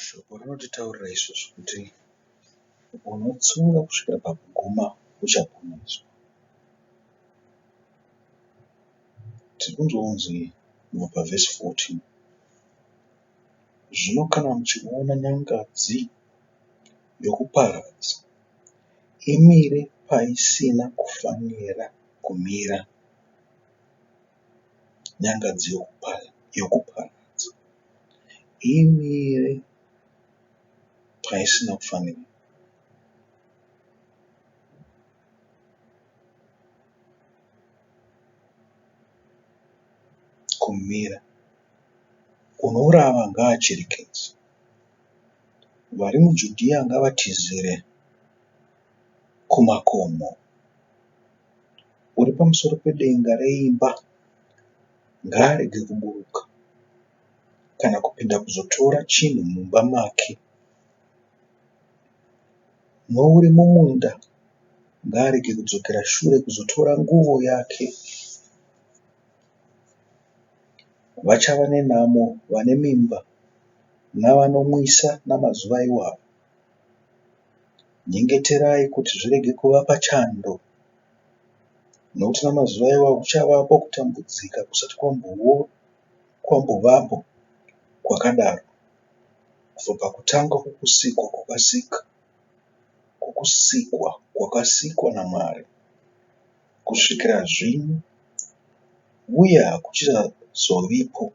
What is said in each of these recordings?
Shoko rinotitaurira isusu kuti unotsunga kusvikira pakuguma uchaponeswa. Tiri kunzwa kunzi kubva pavhesi 14. Zvino kana muchiona nyangadzi yokuparadza imire paisina kufanira kumira, nyangadzi yokuparadza imire paisina kufanira kumira, unorava ngaacherekedze, vari muJudhiya ngavatizire kumakomo, uri pamusoro pedenga reimba ngaarege kuburuka kana kupinda kuzotora chinhu mumba make, nouri mumunda ngaarege kudzokera shure kuzotora nguvo yake. Vachava nenhamo vane mimba navanomwisa namazuva iwayo. Nyengeterai kuti zvirege kuva pachando, nokuti namazuva iwayo kuchavapo kutambudzika kusati kwambovapo kwakadaro kubva pakutanga kwokusikwa kwakasika kwokusikwa kwakasikwa naMwari kusvikira zvino, uye hakuchazovipo.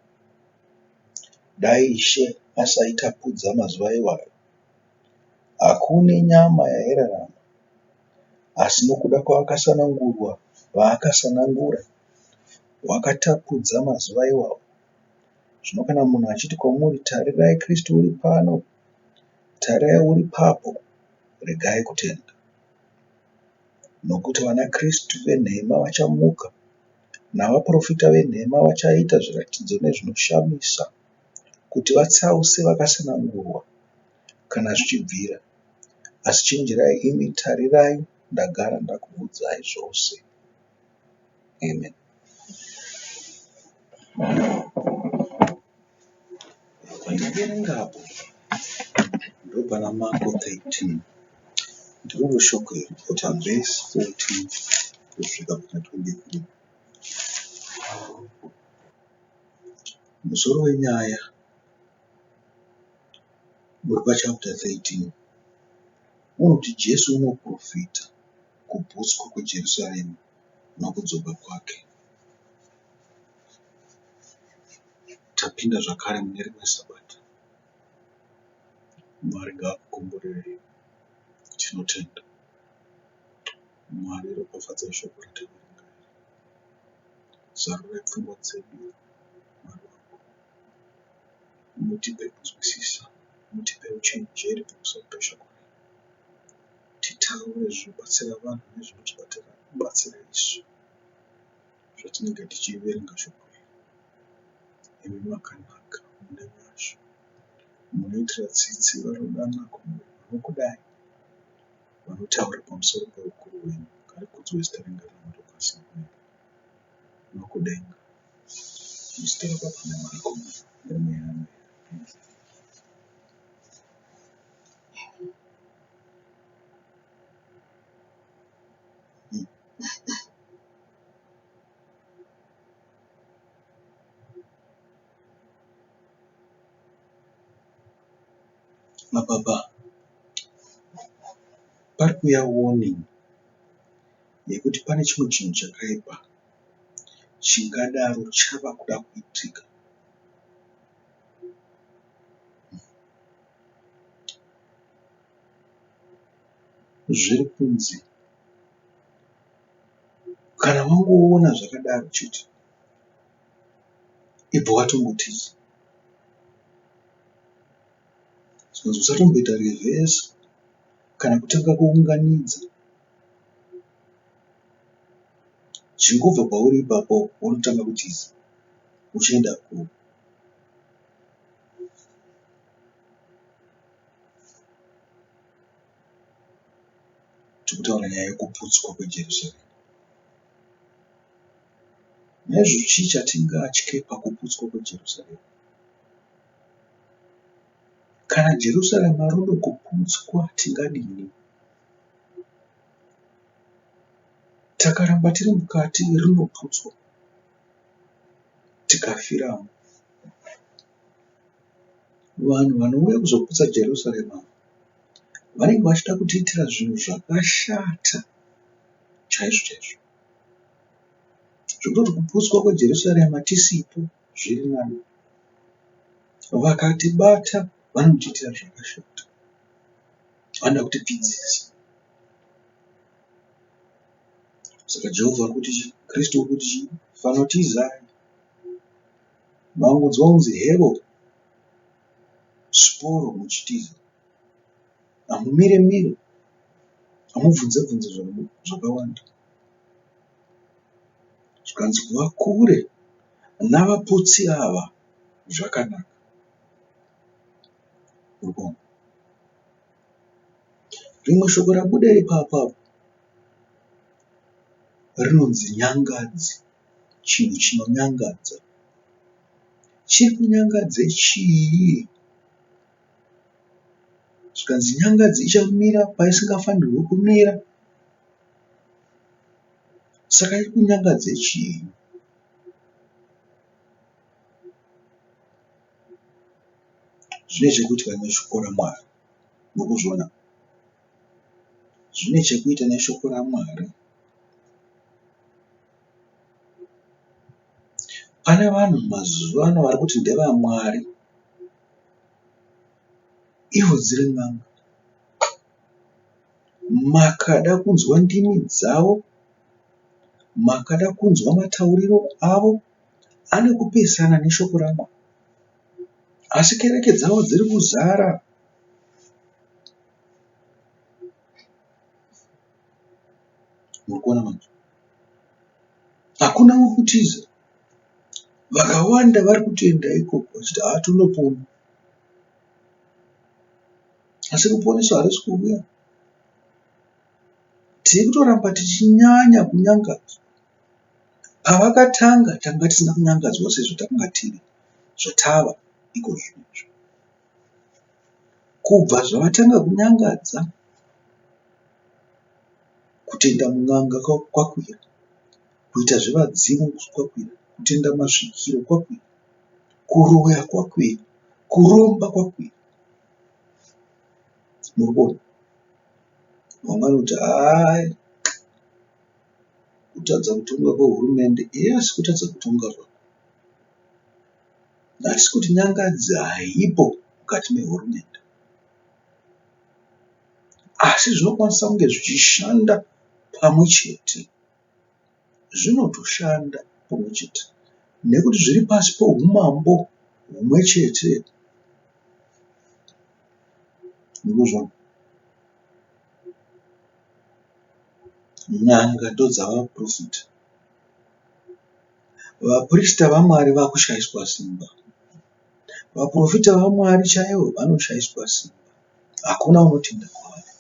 Dai Ishe asaitapudza mazuva iwayo, hakune nyama yairarama, asi nokuda kwavakasanangurwa vaakasanangura, wakatapudza mazuva iwawo. Zvino kana munhu achiti kwamuri, Tarirai Kristu uri pano, tarirai uri papo, regai kutenda. Nokuti vanaKristu venhema vachamuka, navaprofita venhema vachaita zviratidzo nezvinoshamisa, kuti vatsause vakasanangurwa, kana zvichibvira. Asi chenjerai imi, tarirai, ndagara ndakuudzai zvose. Amen. Pandaverenga apo ndopana Marko 13 ndiroro shoko iri kuti vhesi 14 kusvika kuna 23. Musoro wenyaya uri pachapter 13 unoti Jesu unoprofita kuputswa kweJerusarema nokudzoka kwake. Tapinda zvakare mune rimwe Sabata. Mwari ngaakukomborerei. Tinotenda. Mwari ropafadzai shoko rataverenga iri. Zarurai pfungwa dzedu Mwari wangu. Mutipe kunzwisisa, mutipe uchenjeri pamusoro peshoko renyu. Titaure zvinobatsira vanhu nezvinotibatsira isu zvatinenge tichiverenga shoko iri. Imi makanaka, mune nyasha, munoitira tsitsi vanodana vanokudai, vanotaura pamusoro peukuru hwenyu. Ngarikudzwe zita renyu pasi nokudenga. Muzita raBaba neMwanakomana neMweya Mutsvene. Mababa pari kuuya warning yekuti pane chimwe chinhu chakaipa chingadaro chava kuda kuitika. Zviri kunzi kana wangoona zvakadaro chete ibva watongotiza. Zvikanzi usatomboita reverse kana kutanga kuunganidza. Chingobva pauri ipapo wototanga kutiza uchienda ku Tikutaura nyaya yekuputswa kweJerusarema. Naizvozvo chii chatingatye pakuputswa kweJerusarema? Kana Jerusarema rodokuputswa tingadini? Takaramba tiri mukati rinoputswa tikafiramo. Vanhu vanouya kuzoputsa Jerusarema vanenge vachida kutiitira zvinhu zvakashata chaizvo chaizvo. Zvekutoti kuputswa kweJerusarema tisipo zviri nani. Vakatibata vanotiitira zvakashata. Vanoda kutipfidzisa. Saka Jehovha ari kuti chii? Kristu uri kuti chii? Fanotizai. Mangonzwa kunzi hevo sporo muchitiza. Hamumire mire. Hamubvunze bvunze zvakawanda. Zvikanzi kuva kure navaputsi ava zvakanaka. Urikuona? Rimwe shoko rabuda ipapo apo rinonzi nyangadzi, chinhu chinonyangadza. Chiri kunyangadze chii? Zvikanzi nyangadzi ichamira paisingafanirwi kumira. Saka iri kunyangadze chii? Zvine chekuita neshoko raMwari. Murikuzviona? Zvine chekuita neshoko raMwari. Pane vanhu mazuva ano vari kuti ndevaMwari ivo dziri n'anga. Makada kunzwa ndimi dzavo, makada kunzwa matauriro avo ane kupesana neshoko raMwari. Asi kereke dzavo dziri kuzara. Muri kuona manje? Hakuna uri kutiza. Vakawanda vari kutoenda ikoko vachiti haa tonopona. Asi ruponeso harisi kuuya. Tiri kutoramba tichinyanya kunyangadzwa. Pavakatanga tanga tisina kunyangadzwa sezvatakanga tiri, zvatava iko zvino izvi. Kubva zvavatanga kunyangadza, kutenda mun'anga kwakwira, kuita zvevadzimu kwakwira, kutenda masvikiro kwakwira, kuroya kwakwira, kuromba kwakwira. Muri kuona? Vamwe vanoti hayi kutadza kutonga kwehurumende. Yes, kutadza kutonga zvako. Hatisi kuti nyangadzi haipo mukati mehurumende. Asi zvinokwanisa kunge zvichishanda pamwe chete. Zvinotoshanda pamwe chete nekuti zviri pasi pehumambo humwe chete. Murikuzviona? N'anga ndodzavaporofita. Vaprista vaMwari vakushaiswa simba. Vaporofita vaMwari chaivo vanoshaiswa simba. Hakuna unotenda kwavari.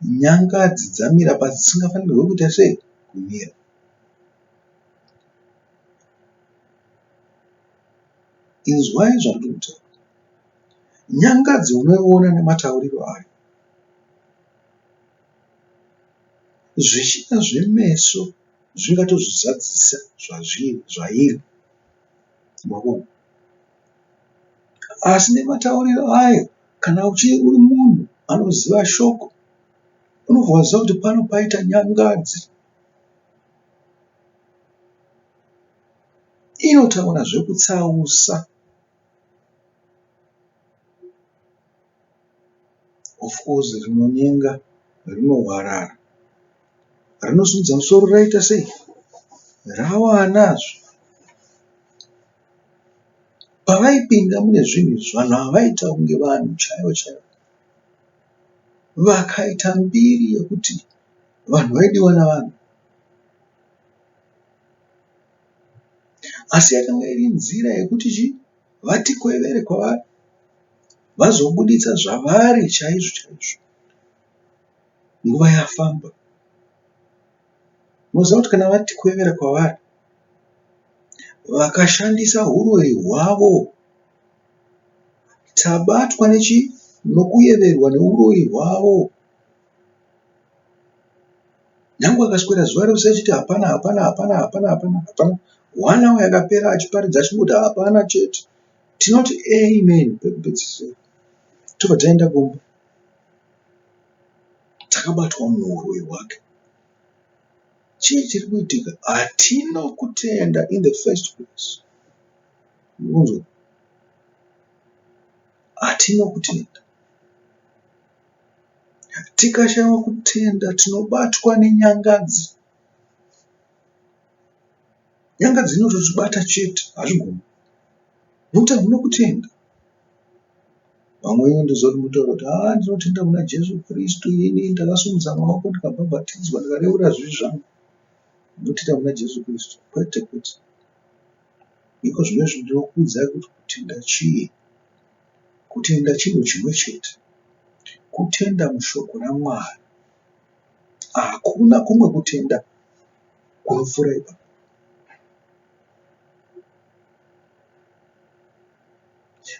Nyangadzi dzamira padzisingafanirwe kuita sei? Kumira. Inzwai zvandiri kutaura. Nyangadzi unoiona nematauriro ayo. Zvichida zvemeso zvingatozvizadzisa zvazviri zvairi. Maona? Asi nematauriro ayo kana uri munhu anoziva shoko unobva waziva kuti pano paita nyangadzi. Inotaura zvekutsausa. Of course rinonyenga rinohwarara. Rinosimudza musoro raita sei? Rawanazve. Pavaipinda mune zvinhu izvi vanhu ava vaiita kunge vanhu chaivo chaivo. Vakaita mbiri yekuti vanhu vaidiwa navanhu. Asi yakanga iri nzira yekuti chii? Vatikwevere kwavari vazobuditsa zvavari chaizvo chaizvo. Nguva yafamba. Munoziva kuti kana vatikwevera kwavari, Vakashandisa huroyi hwavo. Tabatwa nechi nokuyeverwa neuroyi hwavo. Nyangwe akaswera zuva rose achiti hapana hapana hapana hapana hapana hapana. One hour yakapera achiparidza achingoti hapana chete. Tinoti amen pekupedzisira. Tobva taenda kumba. Takabatwa muhuroyi hwake. Chii chiri kuitika? Hatina kutenda in the first place. Mukunzwa? Hatina kutenda. Tikashaiwa kutenda tinobatwa nenyangadzi. Nyangadzi inototibata chete, hazvigoni. Nokuti hamuna kutenda. Vamwe venyu ndoziva kuti munotaura kuti haa ndinotenda muna Jesu Kristu ini ndakasimudza maoko ndikabhabhatidzwa ndikareura zvivi zvangu. Ndinotenda muna Jesu Kristu. Kwete kwete. Iko zvino izvi ndinokuudzai kuti kutenda chii. Kutenda chinhu chimwe chete. Kutenda mushoko raMwari. Hakuna kumwe kutenda kunopfuura ipapo.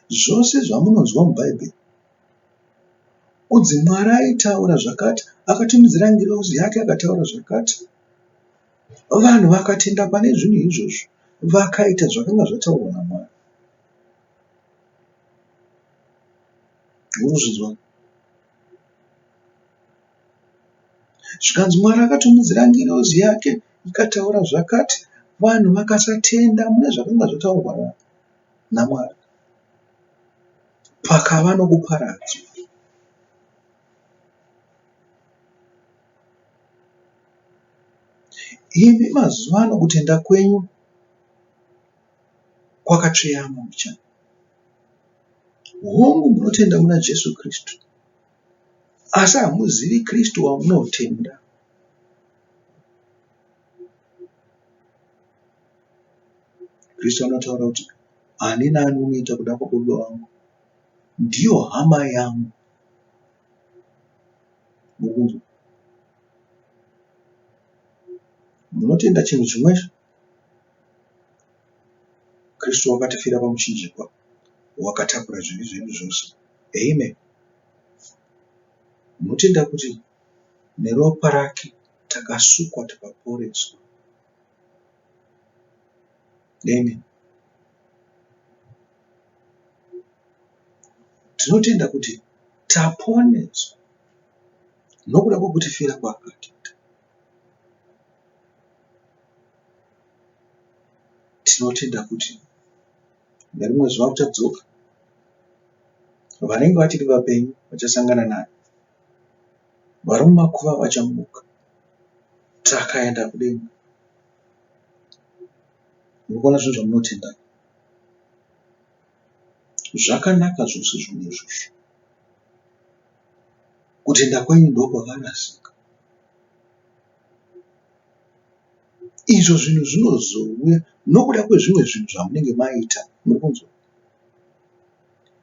Zvose zvamunonzwa muBhaibheri, kunzi Mwari aitaura zvakati, akatumidzira ngirozi yake akataura zvakati. Vanhu vakatenda pane zvinhu izvozvo, vakaita zvakanga zvataurwa naMwari. Unozvinzwa? Zvikanzi Mwari akatumidzira ngirozi yake ikataura zvakati, vanhu vakasatenda mune zvakanga zvataurwa naMwari, pakava nokuparadzwa. Imi mazuva ano kutenda kwenyu kwakatsveyama mbichana. Hongu munotenda muna Jesu Kristu, asi hamuzivi Kristu wamunotenda. Kristu anotaura kuti ani naani unoita kuda kwaBaba vangu ndiyo hama yangu. Mukunzwa? Munotenda chinhu chimwezvo? Kristu wakatifira pamuchinjikwa, wakatakura zvivi zvedu zvose. Amen. Munotenda kuti neropa rake takasukwa tikaporeswa. Amen. Tinotenda kuti taponeswa nokuda kwekutifira kwaakatiita. Tinotenda kuti nerimwe zuva uchadzoka vanenge vachiri vapenyu vachasangana naye vari mumakuva vachamuka takaenda kudenga. Muri kuona zvinhu zvamunotenda zvakanaka zvose zvinhu izvozvo. Kutenda kwenyu ndokwakarasika. Izvo zvinhu zvinozouya nokuda kwezvimwe zvinhu zvamunenge maita. Muri kunzwa?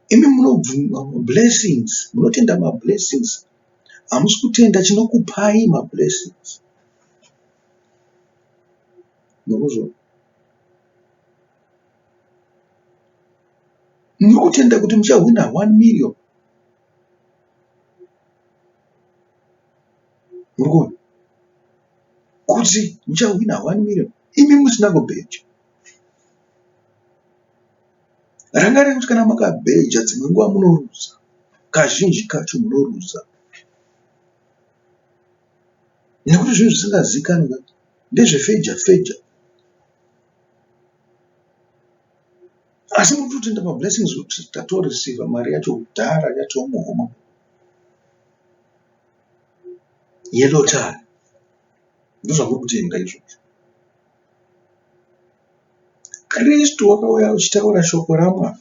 Imi munobvuma mablessings, munotenda mablessings. Hamusi kutenda chinokupai mablessings. Muri kuzviona? Muri kutenda kuti muchahwina 1 million. Muri kuona? Kuti muchahwina 1 million imi musina kubheja. Rangarai kuti kana makabheja dzimwe nguva munoruza. Kazhinji kacho munoruza. Nekuti zvinhu zvisingazikanwe ndezvefeja feja. Asi muri kutotenda mablessings kuti tatoreceiver mari yacho kudhara yatomuhomwe yelotari. Ndozvamuri kutenda izvozvo. Kristu wakauya uchitaura shoko raMwari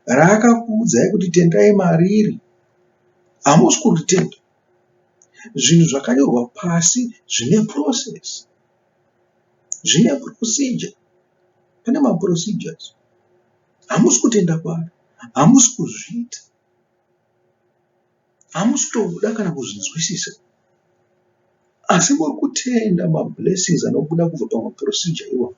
raakakuudzai kuti tendai mariri. Hamusi kuritenda. Zvinhu zvakanyorwa pasi zvine process. Zvine procedure. Pane maprocedures. Hamusi kutenda kwaari. Hamusi kuzviita. Hamusi kutoda kana kuzvinzwisisa. Asi muri kutenda mablessings anobuda kubva pamaprocedure iwayo.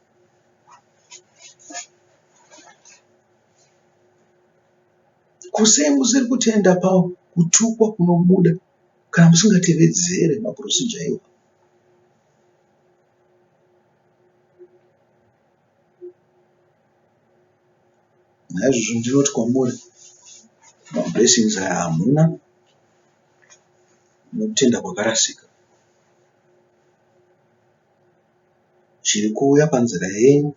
Ko sei musiri kutenda pakutukwa kunobuda kana musingatevedzere maprocedure iwayo? Naizvozvo ndinoti kwamuri, mablessings aya hamuna nokutenda kwakarasika. Chiri kuuya panzira yenyu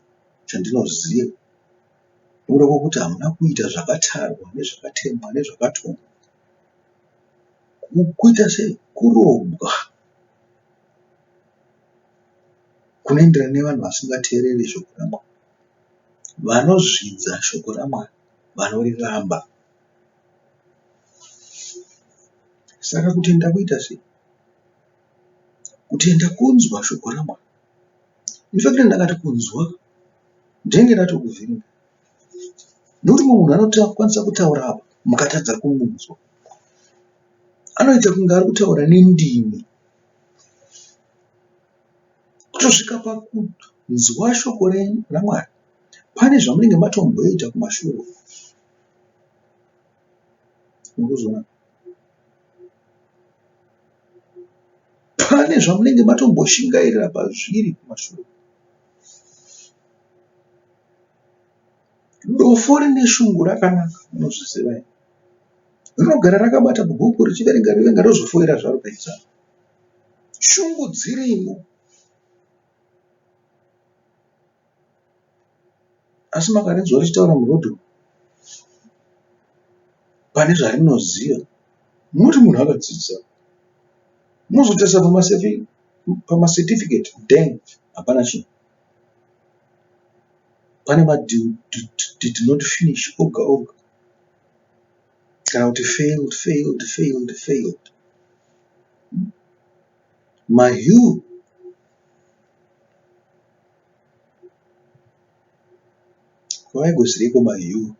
chandinoziva nokuda kwokuti hamuna kuita zvakatarwa nezvakatemwa nezvakatongwa. Kuita sei? Kurobwa kunoenderana nevanhu vasingateereri shoko raMwari. Vanozvidza shoko raMwari, vanoriramba. Saka kutenda kuita sei? Kutenda kunzwa shoko raMwari. In fact ndakati kunzwa ndenge ndatokuvhiringa. Nekuti mumwe munhu anokwanisa kutaura apa mukatadza kumunzwa. Anoita kunge ari kutaura nendimi. Kutosvika pakunzwa shoko raMwari pane zvamunenge matomboita kumashure uko. Murikuzviona? Pane zvamunenge matomboshingairira pazviri kumashure. Dofo rine shungu rakanaka munozviziva here? Rinogara rakabata bhuku richiverenga riverenga rozofoira zvaro paexam. Shungu dzirimo. Asi makarinzwa richitaura muroad umu pane zvarinoziva munoti munhu akadzidza. Mozotarisa pamacertificate then hapana chinhu. Pane ma did not finish oga oga kana kuti failed failed failed failed. Mahu Ko vaigozireiko ma U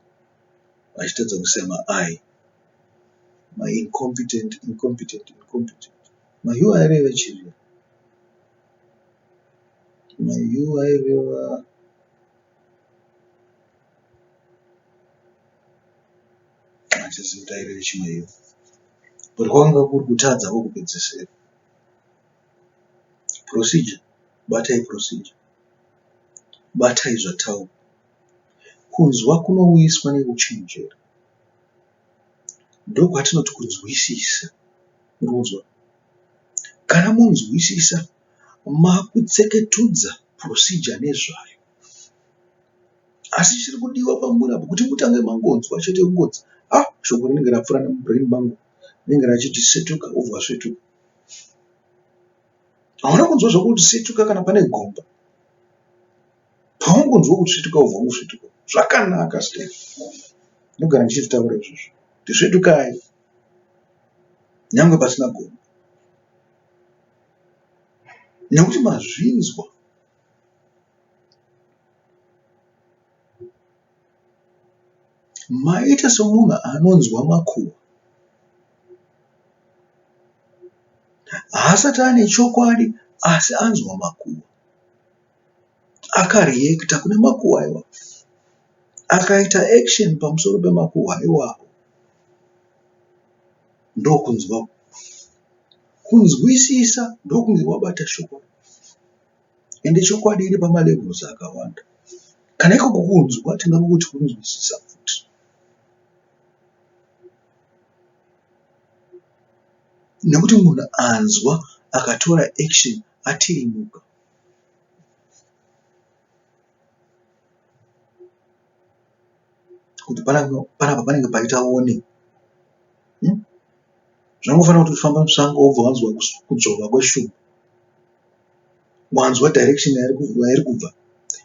vachitadza kuisa ma I. Ma incompetent, incompetent, incompetent. Ma U aireva chii? Ma U aireva handichazivi kuti aireva chii ma U. But kwakanga kuri kutadza kwekupedzisira. Procedure, batai procedure. Batai zvataurwa. Kunzwa kunouyiswa nekuchenjera. Ndokwatinoti kunzwisisa. Murikunzwa? Kana monzwisisa makutseketudza procedure nezvayo. Asi chiri kudiwa pamuri apo kuti mutange mangonzwa chete kungonzi ah shoko rinenge rapfuura nemubrain mangu rinenge rachiti svetuka wobva wasvetuka. Hauna kunzwa zvako kuti svetuka kana pane gomba. Paungonzwa kuti svetuka wobva wangosvetuka. Zvakanaka Stella. Ndinogara ndichizvitaura izvozvo. Kuti svetukai nyangwe pasina gomba. Nekuti mazvinzwa. Maita somunhu anonzwa makuhwa. Haasati ane chokwadi asi anzwa makuhwa. Akareactor kune makuhwa iwawo. Akaita action pamusoro pemakuhwa iwawo. Ndokunzwa. Kunzwisisa ndokunge wabata shoko. Ende chokwadi iri pamalevels akawanda. Kana iko kukunzwa tingangokuti kunzwisisa futi. Nekuti munhu anzwa akatora action atirimuka. Kuti panapa panenge paita warning. Zvangofanana kuti kufamba musango wobva wanzwa kudzvova kweshumba. Wanzwa direction yairi kubva.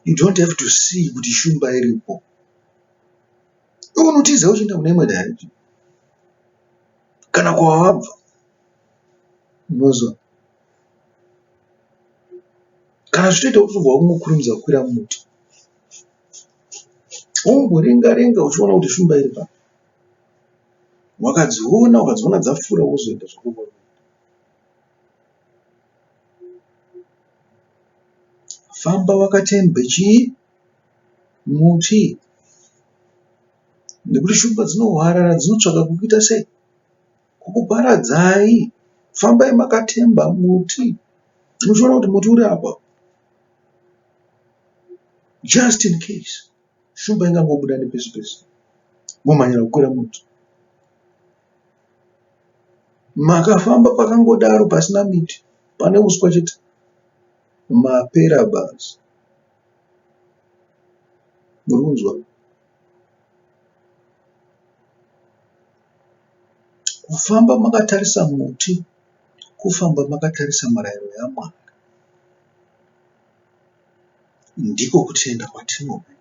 You don't have to see kuti shumba iripo. Iwe unotiza uchienda kune imwe direction. Kana kwawabva. Unonzwa? Kana zvichitoita kuti ubva wangokurumidza kukwira mumuti. Womboringa ringa uchiona kuti shumba iri papi. Wakadziona ukadziona dzapfuura wozoenda zvako kwauri kuenda. Famba wakatembe chii? Muti. Nekuti shumba dzinohwarara dzinotsvaga kukuita sei? Kukuparadzai. Fambai makatemba muti. Muchiona kuti muti uri apa. Just in case. Shumba ingangobuda nepese pese. Momhanyira kukwira muti. Makafamba pakangodaro pasina miti. Pane uswa chete. Mapera basa. Muri kunzwa? Kufamba makatarisa muti kufamba makatarisa murayiro yaMwari. Ndiko kutenda kwatinoda.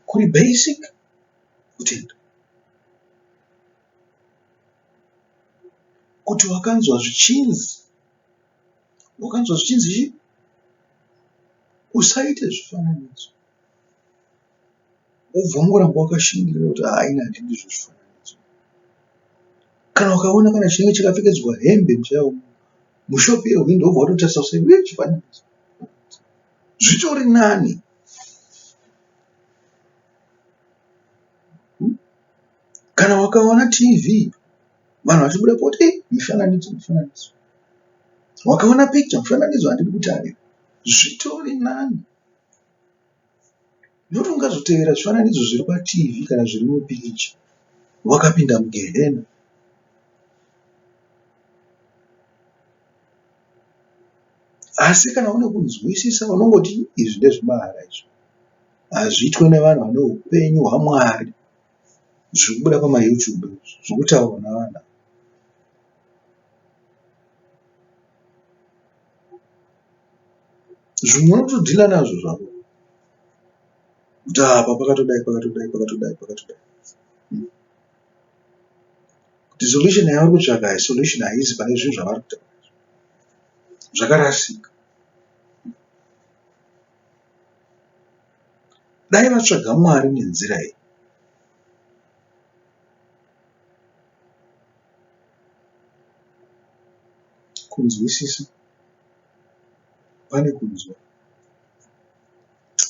Kuri basic kutenda. Kuti wakanzwa zvichinzi Wakanzwa zvichinzi chii? Usaite zvifananidzo. Wobva wangoramba wakashingirira kuti haa ini handidi zvezvifananidzo. Kana ukaona kana chinenge chakapfekedzwa hembe chaiyo mushopu yehwindo wobva watotarisa kuseri uye chifananidzo. Zvitori nani. Kana wakaona TV vanhu vachibuda poti eh mifananidzo mifananidzo. Wakaona picture mufananidzo handidi kutarira. Zvitori nani. Nekuti ungazotevera zvifananidzo zviri paTV kana zviri mupikicha wakapinda mugehena. Asi kana une kunzwisisa unongoti izvi ndezvemahara izvi. Hazviitwe nevanhu vane upenyu hwaMwari. Zviri kubuda pamaYouTube zviri kutaurwa navanhu ava. Zvimwe unotodhila nazvo zvako kuti apa pakatodai pakatodai pakatodai pakatodai. Kuti solution yavari kutsvaga solution haisi pane zvinhu zvavari kutaura zvakarasika. Dai vatsvaga Mwari nenzira iyi. Kunzwisisa pane kunzwa.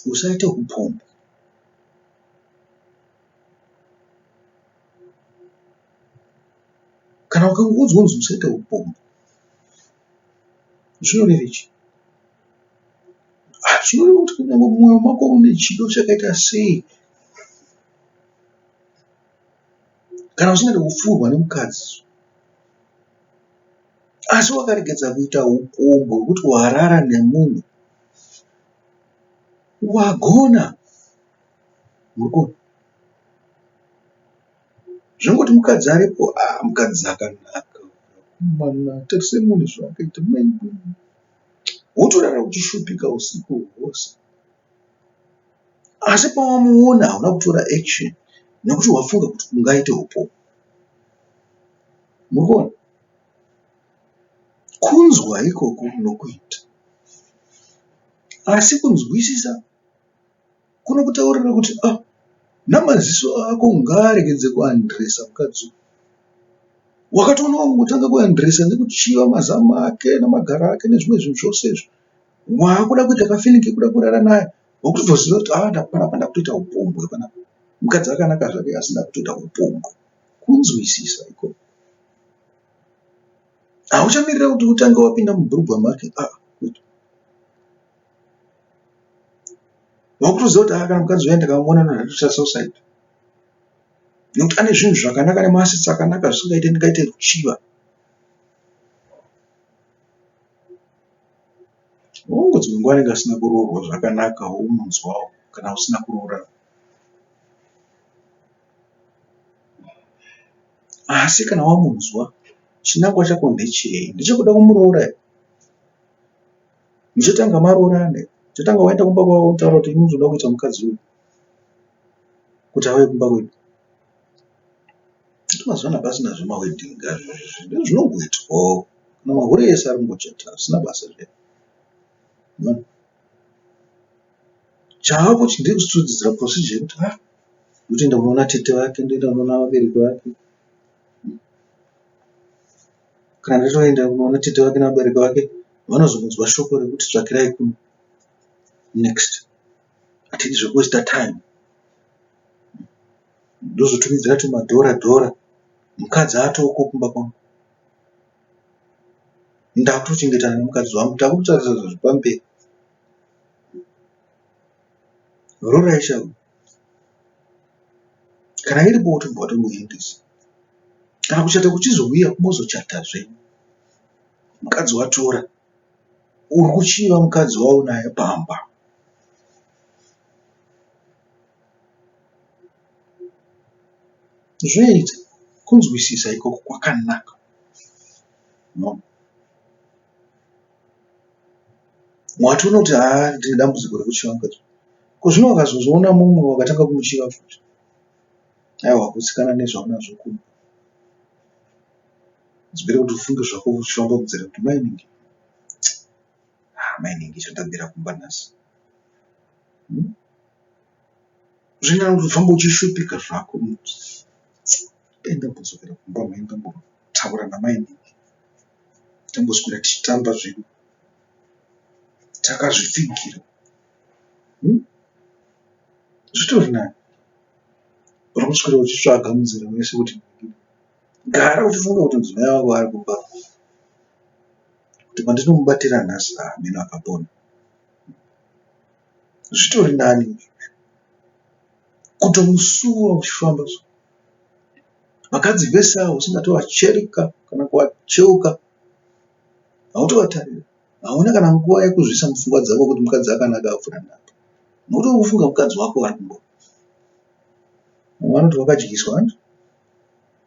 Usaite hupombwe. Kana ukangoudzwa kunzi usaite hupombwe zvinoreva chii? Zvinoreva kuti kunyangwe mumwoyo mako une chido chakaita sei kana usingade kupfuurwa nemukadzi asi wakaregedza kuita upombwe hwekuti warara nemunhu wagona. Murikuona? Zvongoti mukadzi aripo ah mukadzi akanaka akomana tarisai muone zvaakaita wotorara uchishupika usiku hwose. Asi pawamuona hauna kutora action nekuti wafunga kuti ungaite upombwe. Murikuona? Kunzwa ikoko nokuita. Asi kunzwisisa kunokutaurira kuti ah namaziso ako ngaaregedze kuandresa mukadzi uyu. Wakatoona wangotanga kuandresa nekuchiva mazamu ake namagaro ake nezvimwe zvinhu zvose izvi. Waakuda kuita kafeeling kekuda kurara naye wakutotoziva kuti ah panapa ndakutoita upombwe panapa. Mukadzi akanaka zvake asi ndakutoita upombwe. Kunzwisisa ikoko. Hauchamirira kuti utange wapinda mubhurugwa make ah kwete. Wakutoziva kuti ah kana mukadzi uya ndikamuona ndotoita suicide. Nekuti ane zvinhu zvakanaka nemaasets akanaka zvisingaite ndingaite ruchiva. Hongu dzimwe nguva anenge asina kuroorwa zvakanaka womunzwawo kana usina kuroora. Asi kana wamunzwa chinangwa chako ndechei? Ndechekuda kumuroora here? Muchatanga maroorana here? Muchatanga waenda kumba kwavo wotaura kuti ini ndinoda kuita mukadzi uyu kuti auye kumba kwedu. Kuti mazuva ano hapasina zvemawedding zvinongoitwawo kana mahure ese ari kungochata zvisina basa zviya. Chaapo ndechekuzodzidzira procedure yekuti ah ndotoenda kunoona tete vake ndoenda kunoona vabereki vake. Kana ndatoenda kunoona tete vake nevabereki vake vanozonzwa shoko rekuti tsvakirai kuno next. Hatidi zvekuwesta time. Ndozotumidzira tumadhora dhora mukadzi atoko kumba kwangu. Ndakutochengetana nemukadzi wangu takutotarisa zvepamberi. Rorai chavo. Kana iripo wotobva watongoendesa. Kana kuchata kuchizouya mozochata zvenyu. Mukadzi watora. Uri kuchiva mukadzi waunaye pamba. Zvinoita kunzwisisa ikoko kwakanaka. No. Wati unoti haa ndine dambudziko rekuchiva mukadzi. Ko zvino wakazozoona mumwe wakatanga kumuchiva futi. Aiwa gutsikana nezvaunazvo kumba. Zvibere kuti ufunge zvako uchifamba munzira kuti mai nhingi. Ah, mai nhingi chandabira kumba nhasi. Hmm? Zvinyanya kuti ufambe uchishupika zvako. Dai ndambodzokera kumba mhai ndambotaura namai nhingi. Tamboswera tichitamba zvedu. Takazvipfigira. Hmm? Zvitori nani. Uri kuswera uchitsvaga munzira mese kuti gara uchifunga kuti mudzimai wako ari kumba kuti pandinomubatira nhasi ah, mheno akapona. Zvitori nani kutomusuwa uchifamba so. Vakadzi vese avo usingatovachereka kana kuvacheuka hautovatarira. Hauna kana nguva yekuzviisa mupfungwa dzako kuti mukadzi akanaka apfuura napa. Nokuti uri kufunga mukadzi wako ari kumba. Vamwe vanoti wakadyiswa hanti?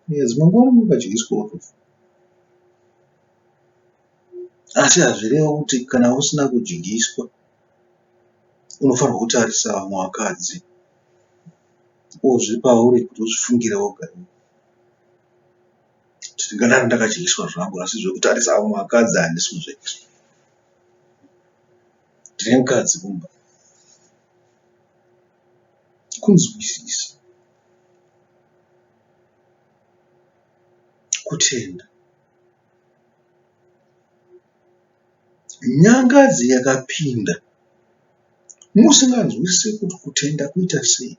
Yeah, dzimwe nguva unenge wakadyiswa watofa. Asi hazvirevi kuti kana usina kudyiswa unofanirwa kutarisa vamwe vakadzi. Or zviri pauri kuti uzvifungire woga. Kuti ndingadaro ndakadyiswa zvangu asi zvekutarisa vamwe vakadzi handisi kuzviita. Ndine mukadzi kumba. Kunzwisisa. Kutenda. Nyangadzi yakapinda musinganzwisise kuti kutenda kuita sei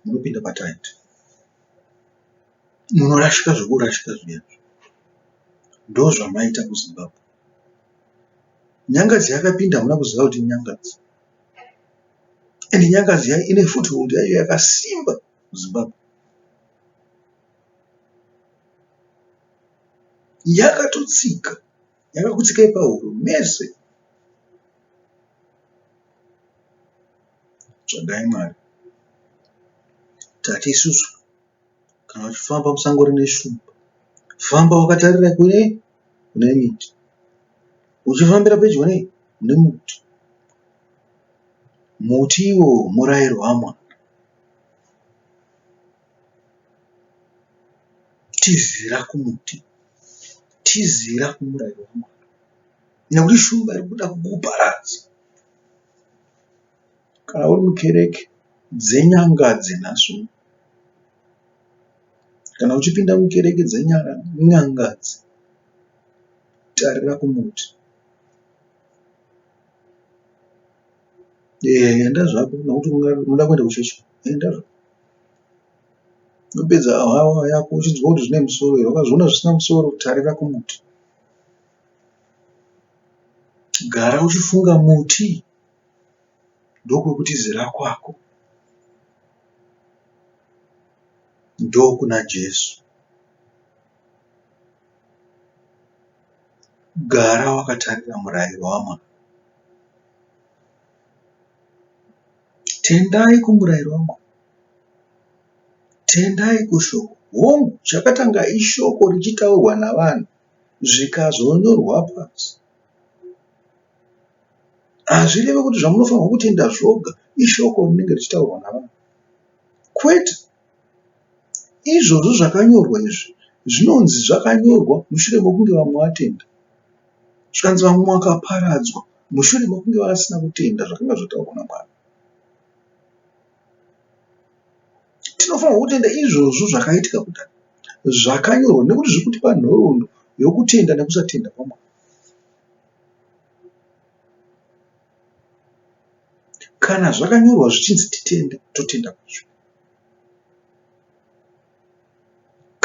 munopinda pataiti munorashika zvekurashika zviya ndozvamaita kuZimbabwe. Nyangadzi yakapinda hamuna kuziva kuti inyangadzi and nyangadzi yayo ine foothold yayo yakasimba muZimbabwe. Yakatotsika yakakutsikai pahuro mese. Tsvagai Mwari. Tati isusu kana uchifamba musango rine shumba famba wakatarira kune kune miti. Uchifambira pedyo nei nemuti. Muti iwowo murayiro waMwari. Tizira kumuti. Tizira kumurayiro waMwari. Nekuti shumba iri kuda kukuparadza. Kana uri mukereke dzenyangadzi nhasi uno, kana uchipinda mukereke dzenyangadzi, tarira kumuti. Enda zvako nekuti unoda kuenda kuchechi, enda zvako. Unopedza awa yako uchinzwa kuti zvine musoro here. Ukazviona zvisina musoro, tarira kumuti. Gara uchifunga muti ndokwekutizira kwako. Ndokuna Jesu. Gara wakatarira murayiro waMwari. Tendai kumurayiro waMwari. Tendai kushoko. Hongu, chakatanga ishoko richitaurwa navanhu zvikazonyorwa pasi. Hazvirevi kuti zvamunofanirwa kutenda zvoga ishoko rinenge richitaurwa navanhu. Kwete. Izvozvo zvakanyorwa izvi zvinonzi zvakanyorwa mushure mokunge vamwe vatenda. Zvikanzi vamwe vakaparadzwa mushure mokunge vasina kutenda zvakanga zvataurwa naMwari. Tinofanirwa kutenda izvozvo zvakaitika kudhara zvakanyorwa nekuti zviri kutipa nhoroondo yokutenda nekusatenda kwaMwari. Kana zvakanyorwa zvichinzi titende, totenda kwazvo.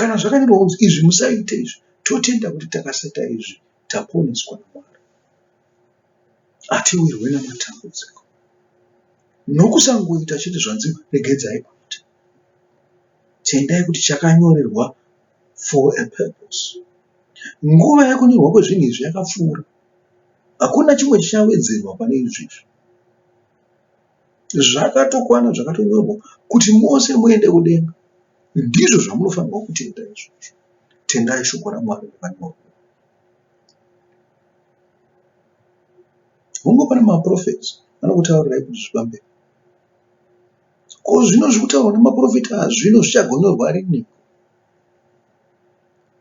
Kana zvakanyorwa kunzi izvi musaite izvi, totenda kuti takasaita izvi taponeswa naMwari. Hatiwirwe namatambudziko. Nokusangoita chete zvanzi regedzai kuita. Tendai kuti chakanyorerwa for a purpose. Nguva yekunyorwa kwezvinhu izvi yakapfuura. Hakuna chimwe chichawedzerwa pane izvi izvi. Zvakatokwana zvakatonyorwa kuti mose muende kudenga. Ndizvo zvamunofanirwa kutenda izvozvo. Tendai shoko raMwari rakanyorwa. Hongu pane maprofets anokutaurirai kuti zvifambe. Ko zvino zviri kutaurwa nemaprofita zvino zvichagonyorwa rini?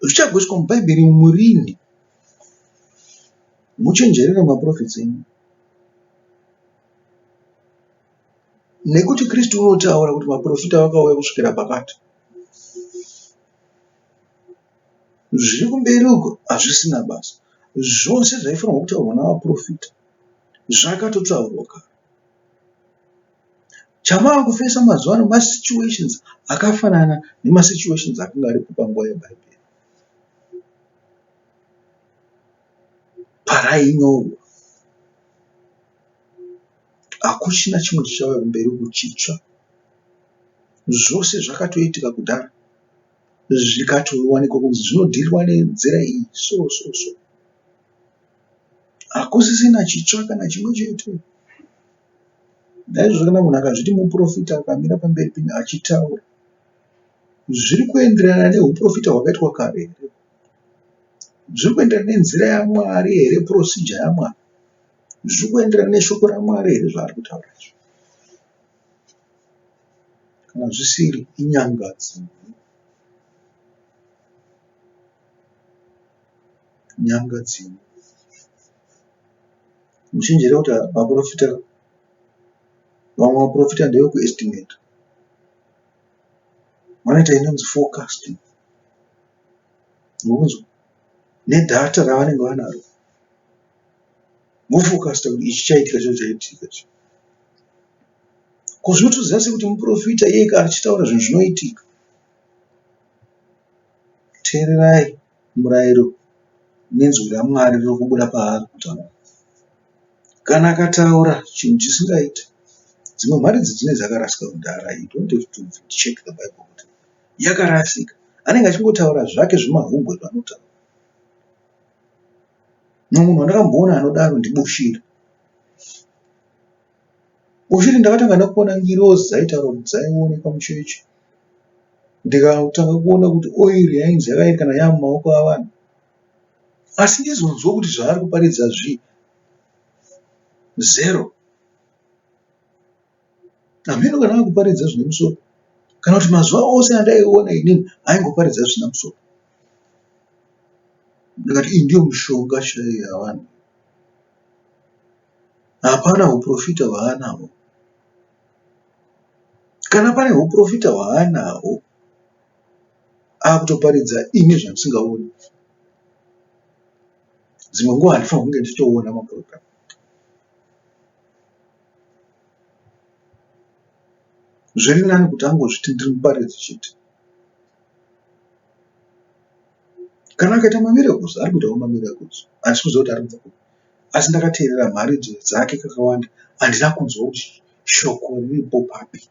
Zvichagoiswa muBhaibheri umu rini? Muchenjerere maprofets enyu. Nekuti Kristu unotaura kuti maprofita vakauya kusvikira pakati. Zviri kumberi uko hazvisina basa. Zvose zvaifanirwa kutaurwa navaprofita zvakatotaurwa kare. Chamava kufesa mazuva ano masituations akafanana nemasituations akanga aripo panguva yeBhaibheri. Parainyorwa. Hakuchina chimwe chichauya kumberi uku chitsva. Zvose zvakatoitika kudhara zvikatowanikwa kunzi zvinodhirwa nenzira iyi so so so. Hakusisina chitsva kana chimwe chete. Naizvozvo kana munhu akazviti muprofita akamira pamberi penyu achitaura, zviri kuenderana nehuprofita hwakaitwa kare here? Zviri kuenderana nenzira yaMwari here, procedure yaMwari? Zviri kuenderana neshoko raMwari here zvaari kutaura izvi? Kana zvisiri, inyangadzi. Nyangadzi. Muchenjere kuti vaprofita, vamwe vaprofita ndevekuestimate. Vanoita inonzi forecasting. Mukunzwa? Nedhata ravanenge vanaro. Vofocasta kuti ichi chaitika cho chaitika ichi. Ko zvinotoziva sei kuti muprofita iye achitaura zvinhu zvinoitika? Teererai murayiro nenzwi raMwari riri kubuda paari kutaura. Kana akataura chinhu chisingaiti, dzimwe mharidzo dzinenge dzakarasika kudhara. You don't have to check the Bible kuti yakarasika. Anenge achingotaura zvake zvemahumbwe zvaanotaura. Mumwe munhu wandakamboona anodaro ndiBushiri. Bushiri ndakatanga nekuona ngirozi dzaitaura kuti dzaionekwa muchechi. Ndikatanga kuona kuti oiri yainzi yakaerekana yamumaoko avanhu. Asi ndizonzwa kuti zvaari kuparidza zvii, zero. Hameno kana akuparidza zvine musoro kana kuti mazuva ose andaiona inini aingoparidza zvisina musoro. Ndikati iyi ndiyo mishonga chaiyo yavanhu. Hapana huprofita hwaanahwo. Kana pane huprofita hwaanahwo akutoparidza ini zvandisingaoni. Dzimwe nguva handifanirwi kunge ndichitoona mapurogiramu. Zviri nani kuti angozviti ndiri muparidzi chete. Kana akaita mamiracles ari kuitawo mamiracles handisi kuziva kuti ari kubva kupi asi ndakateerera mharidzo dzake kakawanda handina kunzwa kuti shoko riripo papi.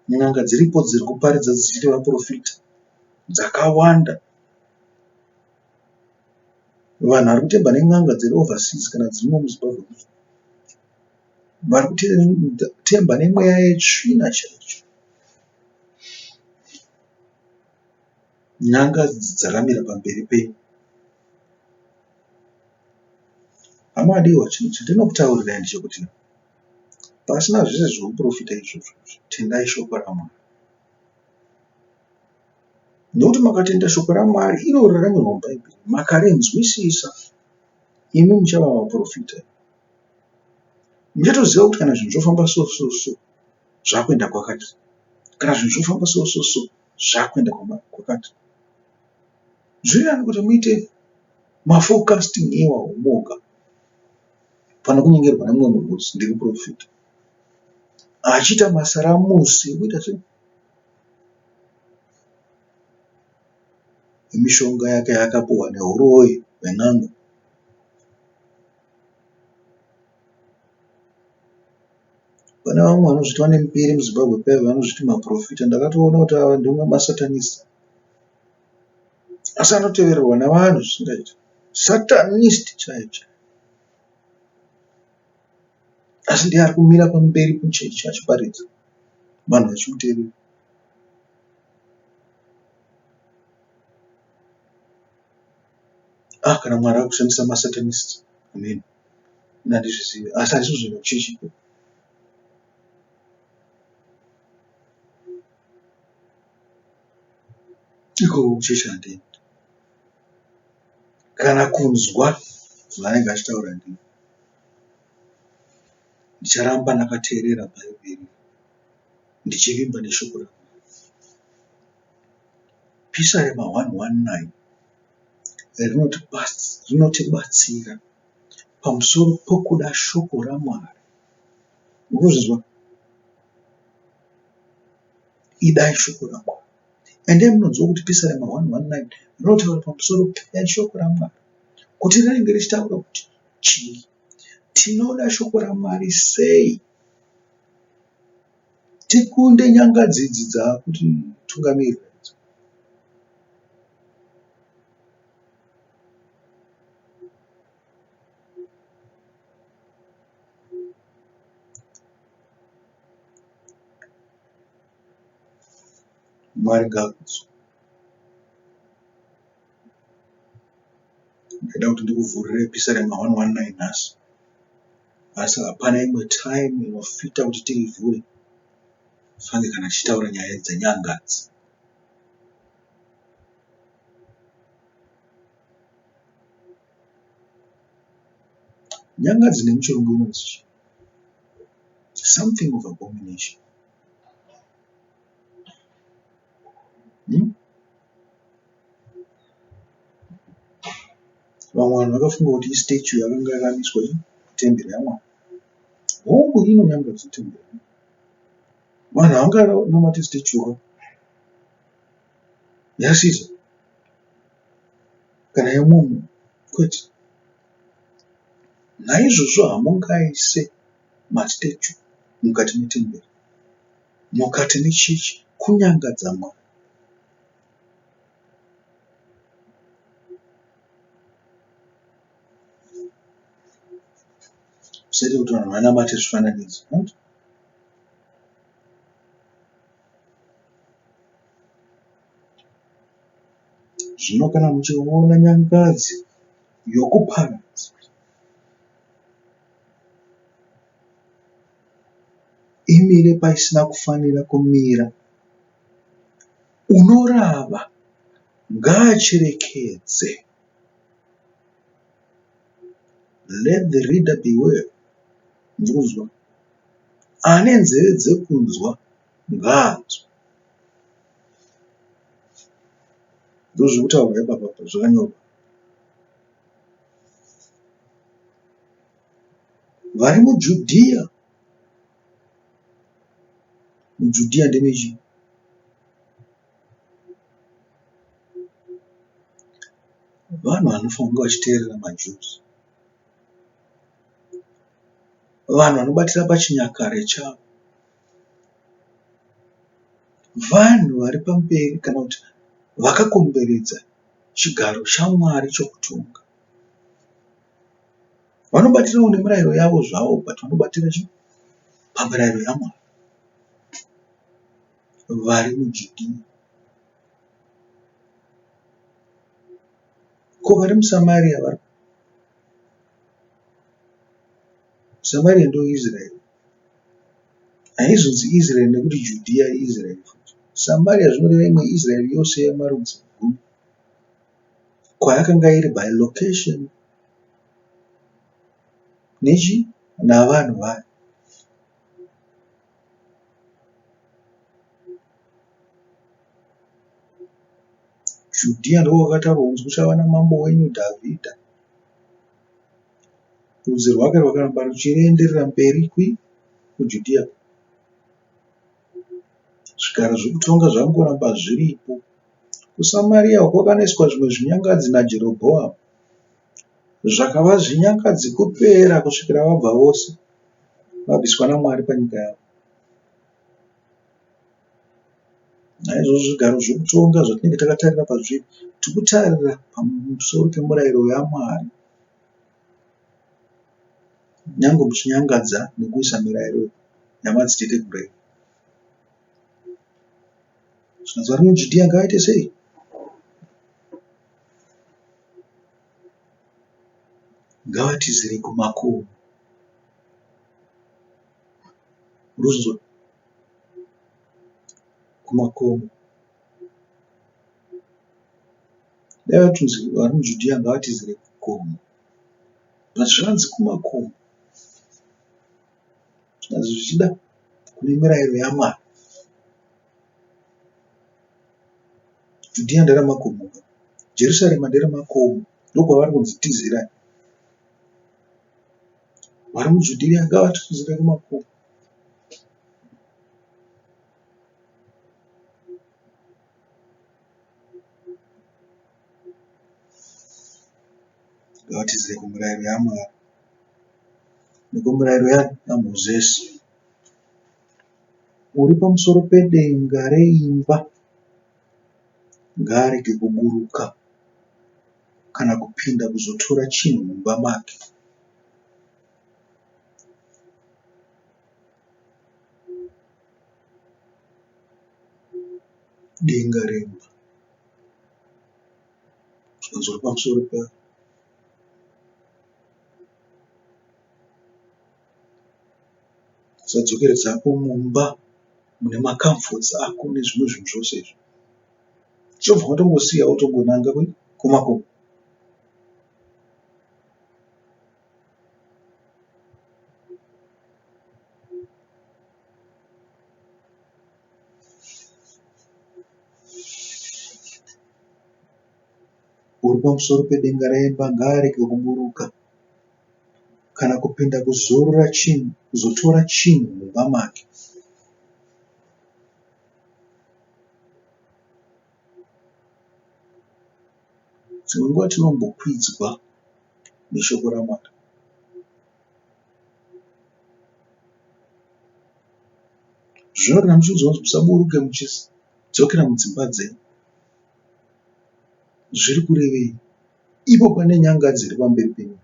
N'anga dziripo dziri kuparidza dzichiti vaporofita dzakawanda. Vanhu vari kutemba nen'anga dziri overseas kana dzirimo muZimbabwe vari kutemba nemweya yetsvina chaiyo. N'anga dzakamira pamberi penyu. Hama adiwa chinhu chandinokutaurirai ndechekuti pasina zvese zveuprofita izvozvo tendai shoko raMwari. Nekuti makatenda shoko raMwari iroro rakanyorwa muBhaibheri, makarinzwisisa, imi muchava vaprofita. Muchatoziva kuti kana zvinhu zvofamba so so so zvakuenda kwakati, kana zvinhu zvofamba so so so zvakuenda kwakati. Zviri nani kuti muite maforecasting iwawo moga pane kunyengerwa nemumwe munhu kuti ndiri profita. Achiita masaramusi ekuita sei? Mishonga yake yaakapuhwa nehuroyi hwen'anga. Pane vamwe vanozviti vane mbiri muZimbabwe paya vanozviti maporofita. Ndakatoona kuti ava ndivo masatanist. Asi anotevererwa nevanhu zvisingaiti. Satanist chaiyo chaiyo. Asi ndiye ari kumira pamberi pechechi achiparidza vanhu vachimuteerera. Ah, kana Mwari akushandisa masatanist, amen. Ini handizvizivi, asi handisi kuzoenda kuchechi ikoko. Ikoko kuchechi handiendi. Kana kunzwa zvaanenge achitaura ndini. Ndicharamba ndakateerera Bhaibheri ndichivimba neshoko raMwari. Pisarema 119 rinotibatsira pamusoro pokuda shoko raMwari. Murikuzvinzwa? Idai shoko raMwari. Endai munonzwa kuti Pisarema 119 rinotaura pamusoro peshoko raMwari kuti rinenge richitaura kuti chii. Tinoda shoko raMwari sei? Tikunde nyangadzi idzi dzakutitungamirira idzi. Mwari ngaakudzwe. Ndaida kuti ndikuvhurire Pisarema 119 nhasi asi hapana imwe time inofita kuti tiivhure fange kana tichitaura nyaya dzenyangadzi. Nyangadzi nemuchirungu inonzi chii? Something of abomination. Hmm? Vamwe vanhu vakafunga kuti istatue yakanga yakamiswa kutemberi yaMwari. Hongu inonyangadza temberi yaMwari. Vanhu havanganamati statue ka yaCaesar kana yemumwe munhu kwete. Naizvozvo hamungaise mastatue mukati metemberi, mukati mechechi kunyangadza Mwari. Usaite kuti vanhu vanamate zvifananidzo. Zvino kana muchiona nyangadzi yokuparadza imire paisina kufanira kumira, unorava ngaacherekedze. Let the reader beware. Ndiri kunzwa. Ane nzeve dzekunzwa ngaanzwe. Ndozviri kutaurwa ipapa apa zvakanyorwa. Vari muJudhiya. MuJudhiya ndemechii? Vanhu vanofanirwa kunge vachiteerera maJuzi. Vanhu vanobatira pachinyakare chavo. Vanhu vari pamberi kana kuti vakakomberedza chigaro chaMwari chokutonga. Vanobatirawo nemirayiro yavo zvavo but vanobatira chii? Pamirayiro yaMwari. Vari muJudhiya. Ko vari muSamaria vari Samaria ndoIsrael. Haizonzi Israel nekuti Judhiya iIsrael futi. Samaria zvinoreva imwe Israel yose yemarudzi gumi. Kwayakanga iri by location nechi navanhu vayo. Judhiya ndokwakataurwa kunzi kuchava namambo wenyu Dhavhidha. Rudzi rwake rwakaramba ruchienderera mberi kuJudhiya. Zvigaro zvekutonga zvakangoramba zviripo. KuSamaria uko kwakanoiswa zvimwe zvinyangadzi naJerobhoamu zvakava zvinyangadzi kupera kusvikira vabva vose vabviswa naMwari panyika yavo. Naizvozvo zvigaro zvekutonga zvatinenge takatarira pazviri tiri kutarira pamusoro pemurayiro yaMwari. Nyangwe muchinyangadza nekuisa mirayiro yamadziteteguru enyu. Zvikanzi vari muJudhiya ngavaite sei? Ngavatizire kumakomo. Urikuzvinzwa? Kumakomo. Dai vatonzi vari muJudhiya ngavatizire kugomo. But zvanzi kumakomo. Zvikanzi zvichida kune mirayiro yaMwari. Judhiya nderamakomo ka. Jerusarema nderemakomo. Ndokwavari kunzi tizirai. Vari muJudhiya ngavatizire kumakomo. Ngavatizire kumirayiro yaMwari nekumirayiro yaMozisi. Uri pamusoro pedenga reimba ngaarege kuburuka kana kupinda kuzotora chinhu mumba make. Denga remba zvikanzi uri pamusoro Usadzokeredza hako mumba mune macomforts ako nezvimwe zvinhu zvose izvi. Chobva watongosiya wotongonanga kumakomo. Uri pamusoro pedenga remba ngaarege kuburuka kana kupinda kuzorora chinhu kuzotora chinhu mumba make. Dzimwe nguva tinombokwidzwa neshoko raMwari. Zvino kana muchiudzwa kunzi musaburuke muchidzokera mudzimba dzenyu, zviri kurevei? Ipo pane nyanga dziri pamberi penyu.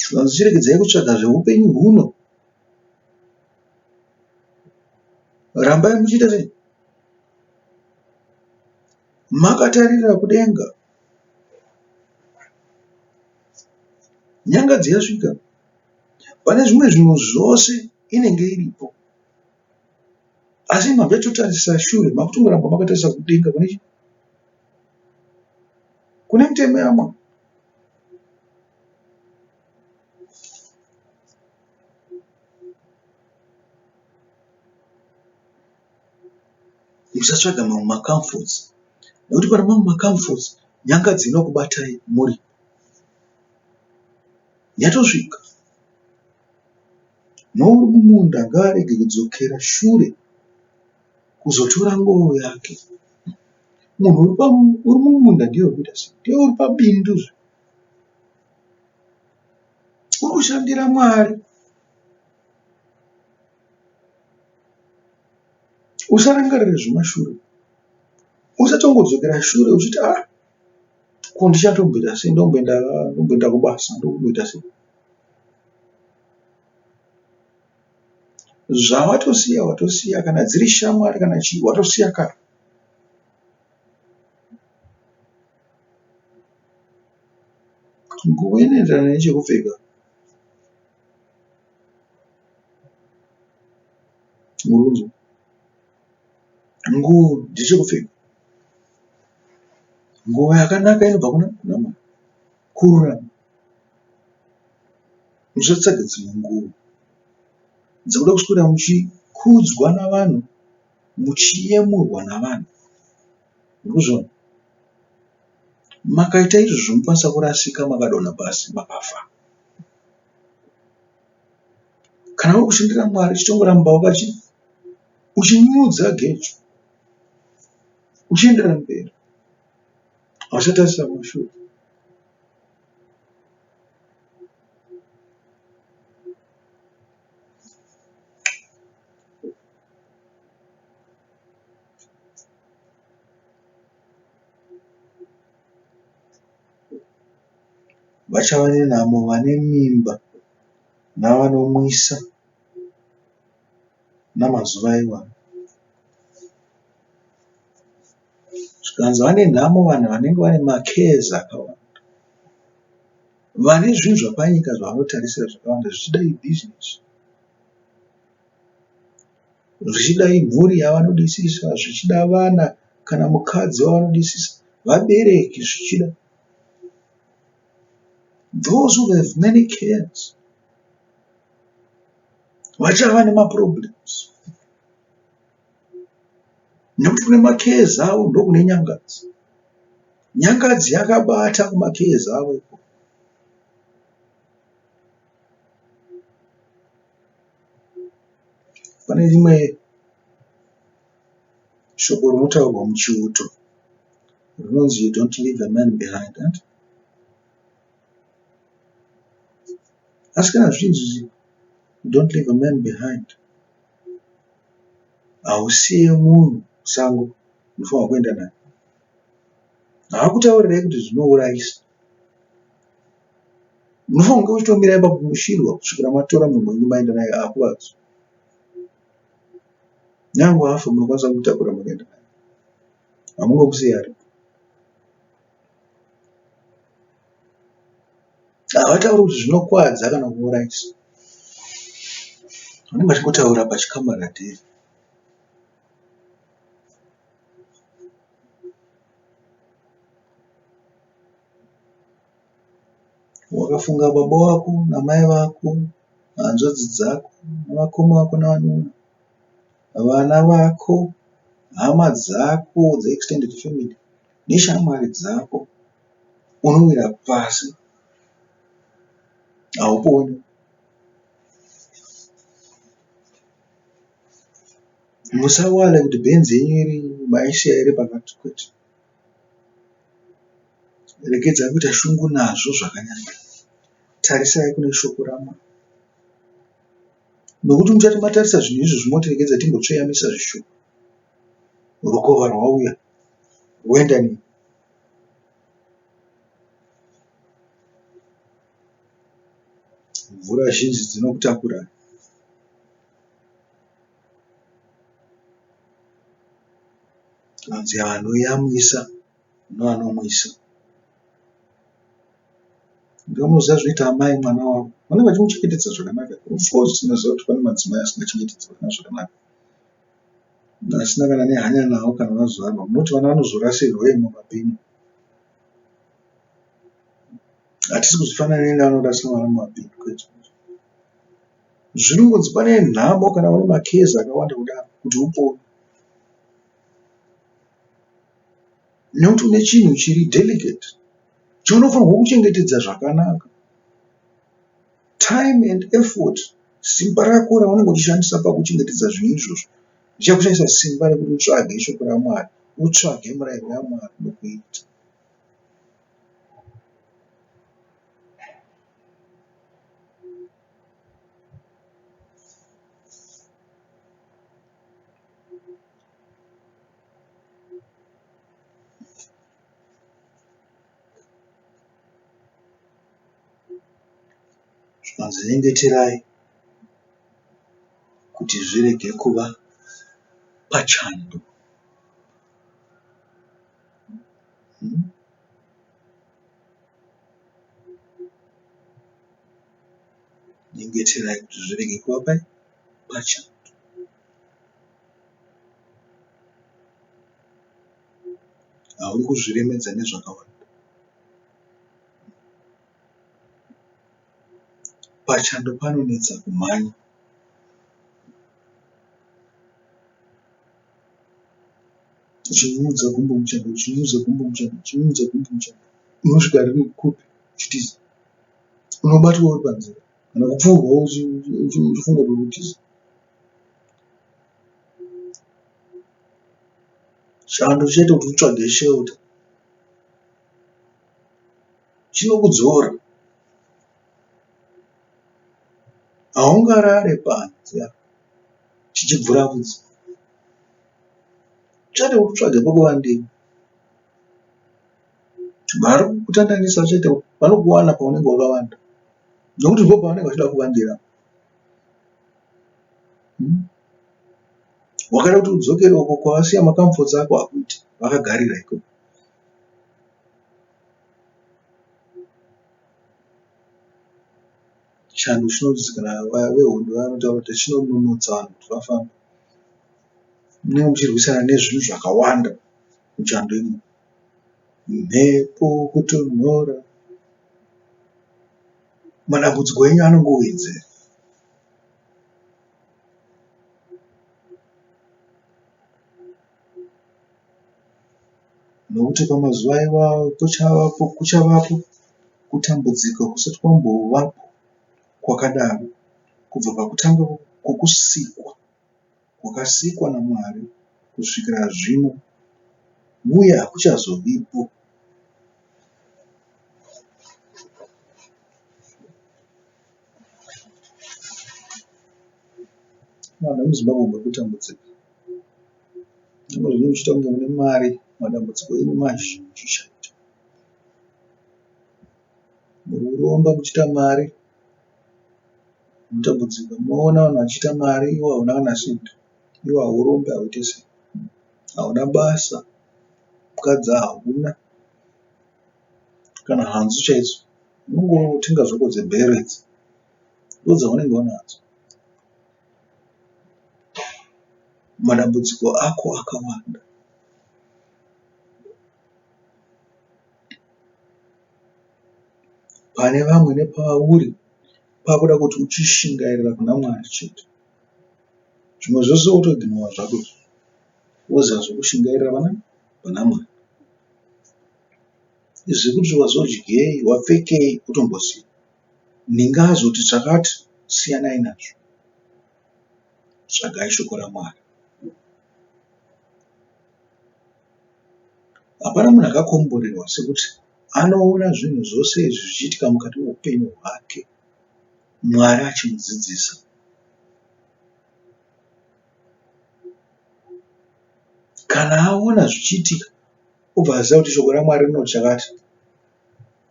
Zvikanzi chiregedzai kutsvaga zveupenyu huno. Rambai muchiita sei? Makatarira kudenga. Nyangadzi yasvika. Pane zvimwe zvinhu zvose inenge iripo. Asi mabva totarisa shure makutongoramba makatarisa kudenga kune chii? Kune mitemo yaMwari. Musatsvaga mamwe macomforts nekuti pane mamwe macomforts nyangadzi inokubatai muri yatosvika. Nouri mumunda ngaarege kudzokera shure kuzotora nguo yake. Munhu uri mumunda ndiye uri kuita sei? Ndiye uri pabindu zve. Uri kushandira Mwari. Usarangarire zvemashure. Usatongodzokera shure uchiti ah ko ndichatomboita sei ndomboenda kubasa ndomboita sei. Zvawatosiya watosiya kana dziri shamwari kana chii watosiya kare. Nguo inoenderana nechekupfeka. Murikunzwa? Nguo ndechekupfeka. Nguo yakanaka inobva kuna Mwari. Kururama. Musatsvaga dzimwe nguo dzekuda kuswera muchikudzwa navanhu, muchiyemurwa navanhu. Murikuzviona? Makaita izvozvo munokwanisa kurasika makadonha pasi makafa. Kana uri kushandira Mwari chitongoramba wakachi uchinyudza gejo uchienderera mberi hauchatarisa kumashure. Vachava nenhamo vane mimba navanomwisa namazuva iwayo. Zvikanzi vane nhamo vanhu vanenge vane macares akawanda. Vane zvinhu zvapanyika zvavanotarisira zvakawanda zvichida ibhizinesi, zvichida imhuri yavanodisisa, zvichida vana kana mukadzi wavanodisisa, vabereki zvichida. Those who have many cares vachava nemaproblems nekuti kune macares avo ndokune nyangadzi. Nyangadzi yakabata kumacares avo ikoko. Pane rimwe shoko rinotaurwa muchiuto rinonzi you don't leave a man behind and asi kana zvichinzi you don't leave a man behind hausiye munhu musango unofanirwa kuenda naye. Haakutaurirai kuti zvinourayisa. Munofanirwa kunge muchitomira ipapo muchirwa kusvikira matora munhu wenyu maenda naye akuvadzwa. Nyangwe afa munokwanisa kumutakura mukaenda naye. Hamungomusiyi aripo. Havatauri kuti zvinokwadza kana kuurayisa. Vanenge vachingotaura pachikamaradheri. Wakafunga baba vako namai vako, hanzvadzi dzako navakoma vako navanun'una, vana vako, hama dzako dzeextended family neshamwari dzako, unowira pasi hauponi. Musawale kuti bhenzi yenyu iri maisiya iri pakati kwete. Regedzai kuita shungu nazvo zvakanyanya. Tarisai kune shoko raMwari. Nokuti muchati matarisa zvinhu izvozvi moti regedzai timbotsveyamisa zvishoma. Rukova rwauya rwoenda nei? Mvura zhinji dzinokutakurai. Hanzi anoyamwisa neanomwisa. Ndomuziva zvinoita amai mwana wavo. Vanenge vachimuchengetedza zvakanaka. Of course tinoziva kuti pane madzimai asingachengetedzi vana zvakanaka. Asina kana nehanya navo kana vazvarwa. Munoti vana vanozorasirwei mumabhini? Hatisi kuzvifananidza nevanorasa vana mumabhini kwete. Zvinongonzi pane nhamo kana une makezi akawanda kudaro kuti upone. Nekuti une chinhu chiri delicate chaunofanirwa kuchengetedza zvakanaka. Time and effort, simba rako raunenge uchishandisa pakuchengetedza zvinhu izvozvo zvichakushaisa simba rekuti utsvage shoko raMwari, utsvage murayiro yaMwari nokuita. Zvikanzi nyengeterai kuti zvirege kuva pachando. Nyengeterai kuti zvirege kuva pachando. Hauri kuzviremedza nezvakawanda. Pachando panonetsa kumhanya. Uchinyudza gumbo muchando, uchinyudza gumbo muchando, uchinyudza gumbo muchando. Unosvika rini kupi uchitiza? Unobatwa uri panzira. Kana kupfuurwa uchifunga kuti uri kutiza. Chando chichaita kuti utsvage shelter. Chinokudzora. Haungarare panze apa chichibvuravudza. Chichaita kuti utsvage pekuvandira. Vari kukutandanisa vachaita vanokuwana paunenge wakavanda nekuti ndipo pavanenge vachida kuvandira. Wakada kuti udzokere uko kwawasiya macomforts ako hakuiti vakagarira ikoko. Chando chinonzi kana vehondo vanotaura kuti chinononotsa vanhu kuti vafambe. Munenge muchirwisana nezvinhu zvakawanda muchando imomo. Mhepo, kutonhora, madambudziko enyu anongowedzera. Nokuti pamazuva iwayo kuchavapo kutambudzika kusati kwambovapo kwakadaro kubva pakutanga kwokusikwa kwakasikwa naMwari kusvikira zvino, uye hakuchazovipo. Vanhu vemuZimbabwe muri kutambudzika. Nyangwe zvenyu muchiita kunge mune mari, madambudziko enyu mazhinji chaizvo. Muri kuromba muchiita mari, munotambudzika. Munoona vanhu vachiita mari iwe hauna kana cent. Iwe haurombi hauite sei. Hauna basa, mukadzi hauna kana hanzu chaidzo. Unongotenga zvako dzebhero idzi ndodzaunenge unadzo. Madambudziko ako akawanda. Pane vamwe nepauri pakuda kuti uchishingairira kuna Mwari chete. Zvimwe zvose wotoignore zvako izvi woziva zvekushingairira pana Mwari. Izvi zvekuti wazodyei wapfekei wotomboziva. Ninga azoti chakati siyanai nazvo. Tsvagai shoko raMwari. Hapana munhu akakomborerwa sekuti anoona zvinhu zvose izvi zvichiitika mukati meupenyu hwake Mwari achimudzidzisa. Kana aona zvichiitika obva aziva kuti shoko raMwari rinoti chakati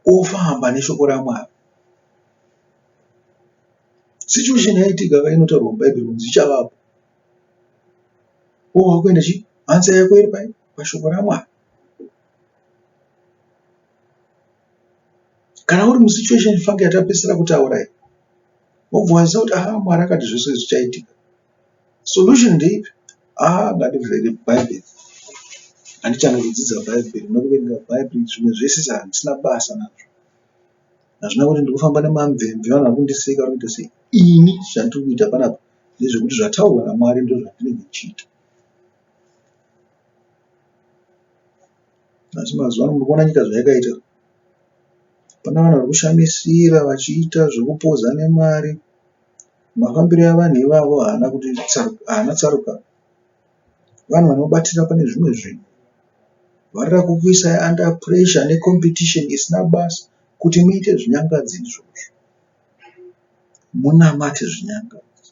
ofamba neshoko raMwari. Situation yaitika ka inotaurwa muBhaibheri kunzi ichavapo. Wo wakuenda chii? Answer yako iri pai? Pashoko raMwari. Kana uri musituation fange yatapedzisira kutaura iyi, wobva waziva kuti ah Mwari akati zvese zvichaitika. Solution ndeipi? Ah ngativhure Bhaibheri. Handitange kudzidza Bhaibheri nokuverenga Bhaibheri zvimwe zvese handisina basa nazvo. Hazvina kuti ndikufamba nemamvemve vanhu vari kundiseka vari kuita sei. Ini zvandiri kuita panapa ndezvekuti zvataurwa naMwari ndozvandinenge ndichiita. Asi mazuva ano muri kuona nyika zvayakaita. Pane vanhu vari kushamisira vachiita zvekupoza nemari. Mafambiro evanhu ivavo haana kuti haana tsarukano. Vanhu vanobatira pane zvimwe zvinhu. Varikuda kukuisai under pressure necompetition isina basa kuti muite zvinyangadzi izvozvo. Munamate zvinyangadzi.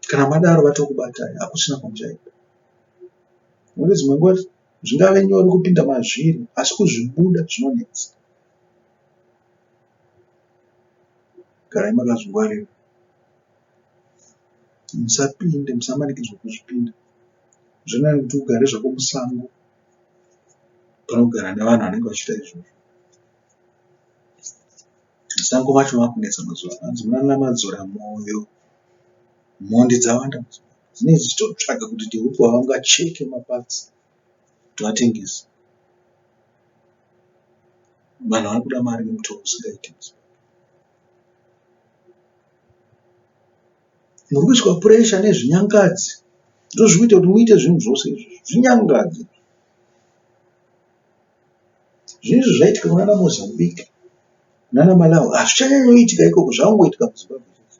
Kana madaro vatokubatai hakusina kwamuchaenda. Nokuti dzimwe nguva zvingave nyore kupinda mazviri asi kuzvibuda zvinonetsa. Garai makazvingwarira. Musapinde, musamanikidzwe kuzvipinda. Zvirinani kuti ugare zvako musango pane kugara nevanhu vanenge vachiita izvozvo. Musango macho makunetsa mazuva ano hanzi munana madzora moyo. Mhondi dzawanda muZimbabwe dzinenge dzichitotsvaga kuti ndeupi wavangacheke maparts kuti vatengese. Vanhu vari kuda mari nemutoo usingaiti. Muri kuiswa pressure nezvinyangadzi ndozviri kuita kuti muite zvinhu zvose izvi zvinyangadzi. Zvinhu izvi zvaitika kunana Mozambique. Kunana Malawi hazvichanyanyoitika ikoko zvakungoitika muZimbabwe chete.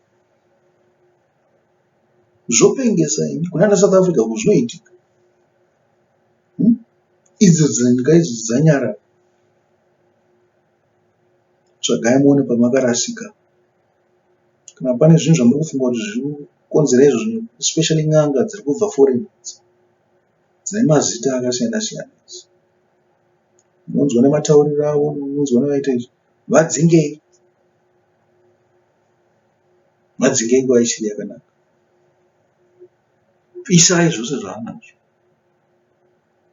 Zvopengesa imi kunana South Africa uko zvinoitika. Idzo nyika idzo dzanyarara. Tsvagai muone pamakarasika. Kana pane zvinhu zvamuri kufunga kuti zviri kukonzera izvozvo especially n'anga dziri kubva foreign idzi dzine mazita akasiyana siyana idzi. Munonzwa nematauriro avo, munonzwa nevaita izvi. Vadzingei. Vadzingei nguva ichiri yakanaka. Pisai zvose zvaanazvo.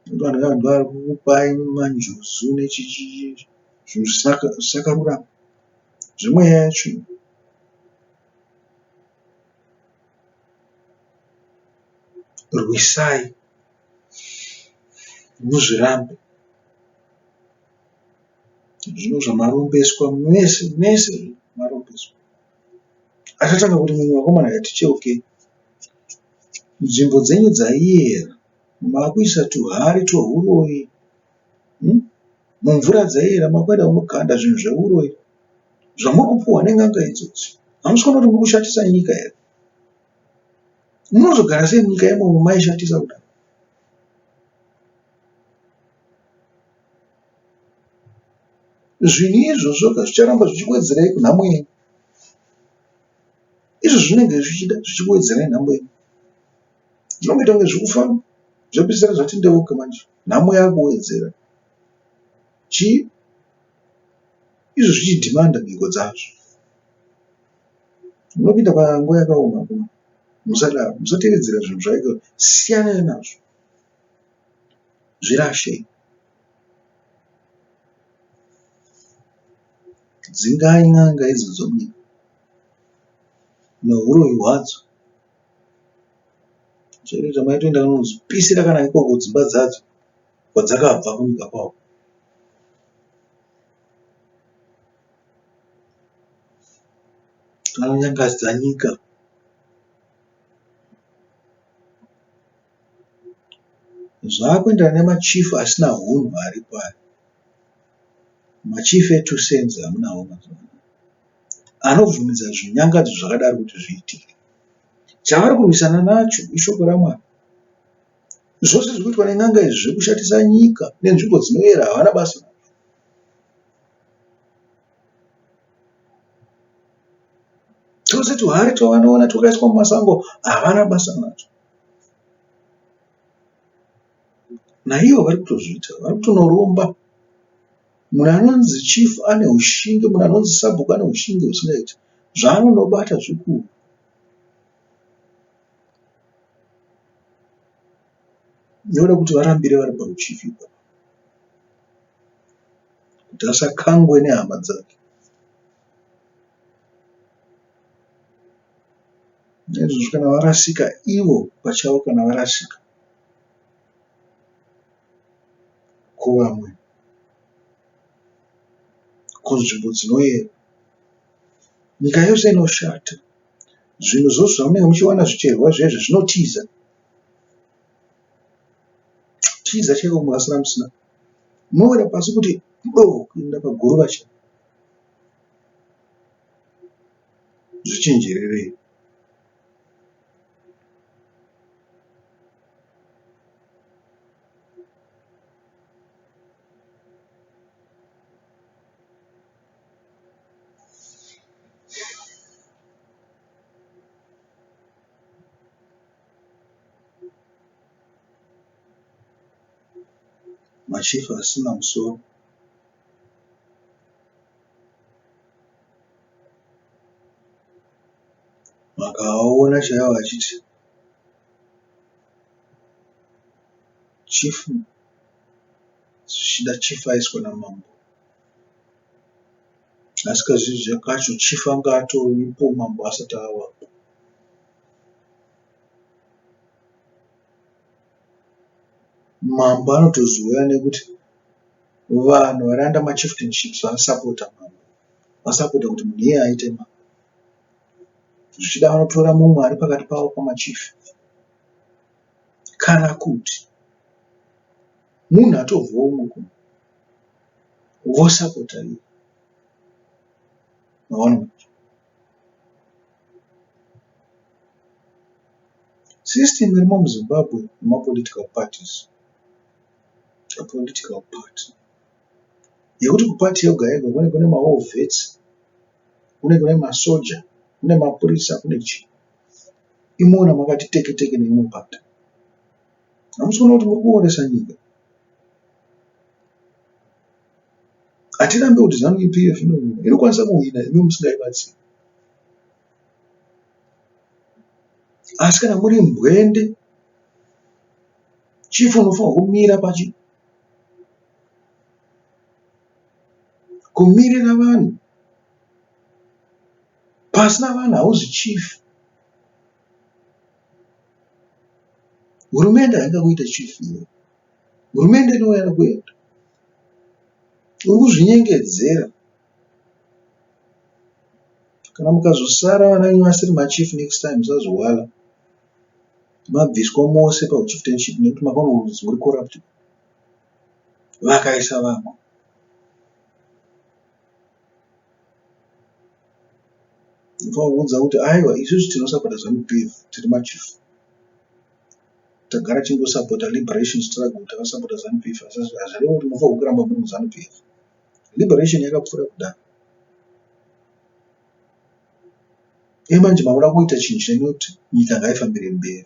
Nekuti vanhu ivava ndivo vari kukupai manjuzu nechichi zvinhu zvisakarurama zvemweya yetsvina. Rwisai muzvirambe zvino zvamarombeswa mese mese marombeswa. Achatanga kuti mumwe vakomana ngaticheukei nzvimbo dzenyu dzaiyera makuisa tuhari twehuroyi mumvura dzaiyera makuenda kunokanda zvinhu zvehuroyi zvamuri kupuhwa nen'anga idzodzi. Hamusi kuona kuti muri kushatisa nyika here? Munozogara sei munyika imomo maishatisa kudai? Zvinhu izvozvo zvicharamba zvichikuwedzerai kunhamo yenyu. Izvo zvinenge zvichida zvichikuwedzerai nhamo yenyu. Zvinongoita kunge zviri kufamba zvopedzisira zvatendeuka manje nhamo yakuwedzera. Chii? Izvo zvichidhimanda mhiko dzazvo. Munopinda panguva yakaoma kuno. Musadaro, musatevedzera zvinhu zvaiko, siyanai nazvo. Zvirashei. Dzingai n'anga idzodzo munyika nehuroyi hwadzo. Chero chamaitoenda kunodzipisira kana ikoko dzimba dzadzo kwadzakabva kunyika kwavo. Vanonyangadza nyika. Zvakuenderana nemachief asina hunhu aripo aya. Machief etwo cents amunawo mazuva ano. Anobvumidza zvinyangadzo zvakadaro kuti zviitike. Chavari kurwisana nacho ishoko raMwari. Zvose zviri kuitwa nen'anga izvi zvekushatisa nyika nenzvimbo dzinoyera havana basa nazvo. Twose tuhari twavanoona twakaiswa mumasango havana basa natwo. Naivo vari kutozviita, vari kutonoromba. Munhu anonzi chief ane hushingi, munhu anonzi sabhuku ane hushingi husingaiti. Zvaanonobata zvikuru. Ndinoda kuti varambire vari pahuchief ipapo kuti asakangwe nehama dzake. Naizvozvo kana varasika ivo pachavo kana varasika ko vamwe ko nzvimbo dzinoyera nyika yose inoshata zvinhu zvose zvamunenge muchiwana zvicherwa zvezvi zvinotiza tiza chaiko mukasara musina munowira pasi kuti do kuenda paguruva chaipo Zvichenjererei. Machief asina musoro. Makavaona chaivo vachiti chief zvichida chief aiswa namambo asi kazhinji kacho chief anga atoripo mambo asati avapo. Mambo anotozouya nekuti vanhu vari under machieftainship vanosapota mambo vasapota kuti munhu iyeye aite mambo. Zvichida vanotora mumwe ari pakati pavo pamachief kana kuti munhu atobvawo umwe kumwe vosapota iye. Maona manje. System irimo muZimbabwe yemapolitical parties, a political party yekuti kuparty yoga yoga kune kune mawar vets, kune kune masoja, kune mapurisa, kune chii. Imona makati teke teke neimwe party. Hamusi kuona kuti muri kuoresa nyika? Hatirambe kuti Zanu PF inohwina, inokwanisa kuhwina imi musingaibatsiri. Asi kana muri mbwende, chief unofanirwa kumira pachi kumirira vanhu. Pasina vanhu hauzi chief. Hurumende haingakuite chief iwe. Hurumende inouya nekuenda. Uri kuzvinyengedzera. Kana mukazosara vana venyu vasiri machief next time musazowala mabviswa mose pahuchieftainship nekuti makaona kuti muri corrupt. Vakaisa vamwe. Ndinovaudza kuti aiwa isusu tinosapota Zanu PF tiri machief. Tagara tichingosapota liberation struggle takasapota Zanu PF asi hazvirevi kuti munofanirwa kuramba muri muZanu PF. Liberation yakapfuura kudhara. Iye manje makuda kuita chinhu chinoti nyika ngaifambire mberi.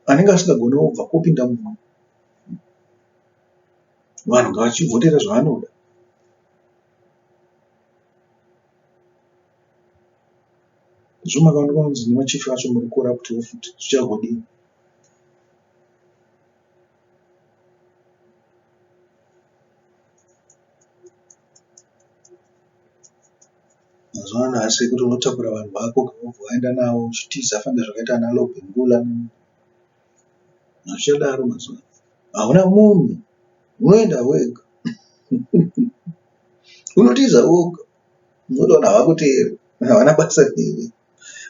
Anenge asingagoni obva kopinda mumwe. Vanhu ngavachivhotera zvavanoda. Zvino makaona kunzi nemachief acho muri corrupt futi zvichagodii? Mazuva ano haasi ekuti unotakura vanhu vako wobva waenda navo uchitiza fanike zvakaita ana Lobengula. Hazvichadaro mazuva ano. Hauna munhu, unoenda wega. Unotiza woga. Unotoona vanhu havakuteeri, havana basa newe.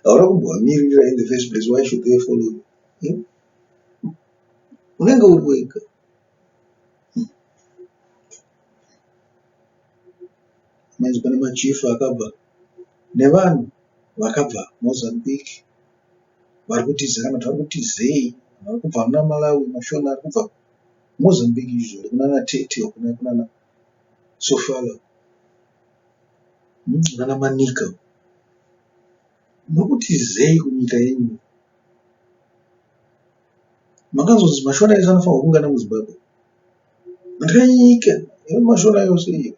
Hauna kumbovamirira in the first place, why should they follow you? Hmm? Unenge uri wega. Manje pane machief akabva nevanhu vakabva Mozambique vari kutiza kana kuti vari kutizei vari kubva muna Malawi mashona ari kubva Mozambique izvo kunana Tete uko kunana Sofala kunana Manica muri kutizei kunyika yenyu makanzonzi mashona ese anofanirwa kuungana muZimbabwe ndanyika yemashona yose iyo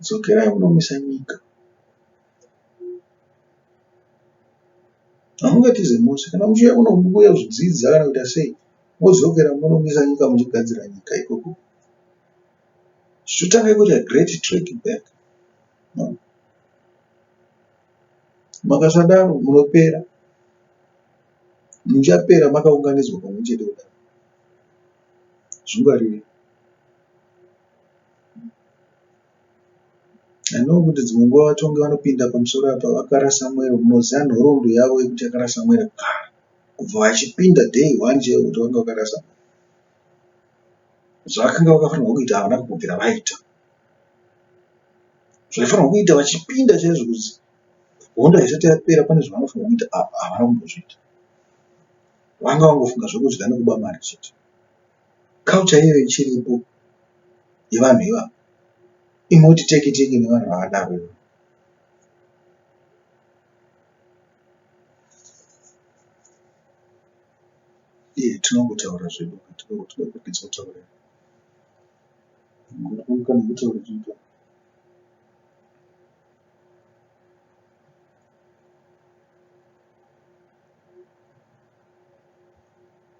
Dzokerai munomisa nyika. Hamungatize mose. Kana muchiuya kuno kuuya kuzodzidza kana kuita sei, modzokera munomisa nyika muchigadzira nyika ikoko. Zvotange kuita great track back. Makasadaro munopera. Muchapera makaunganidzwa pamwe chete kudaro. Zvingwarire. I know kuti dzimwe nguva vatongi vanopinda pamusoro apa vakarasa mwero munoziva nhoroondo yavo yekuti yakarasa mwero kare kubva vachipinda day one chaiyo kuti vanga vakarasa mwero. Zvavakanga vakafanirwa kuita havana kumbobvira vaita. Zvaifanirwa kuita vachipinda chaizvo kuti hondo haisati yapera pane zvavanofanirwa kuita havana kumbozviita. Vanga vangofunga zvekudya nekuba mari chete. Culture iyoyo ichiripo yevanhu ivava inoti teke teke nevanhu vakadaro ivavo. Iye tinongotaura zvedu tinokurudzirwa kutaura kana kutaura tinotaura.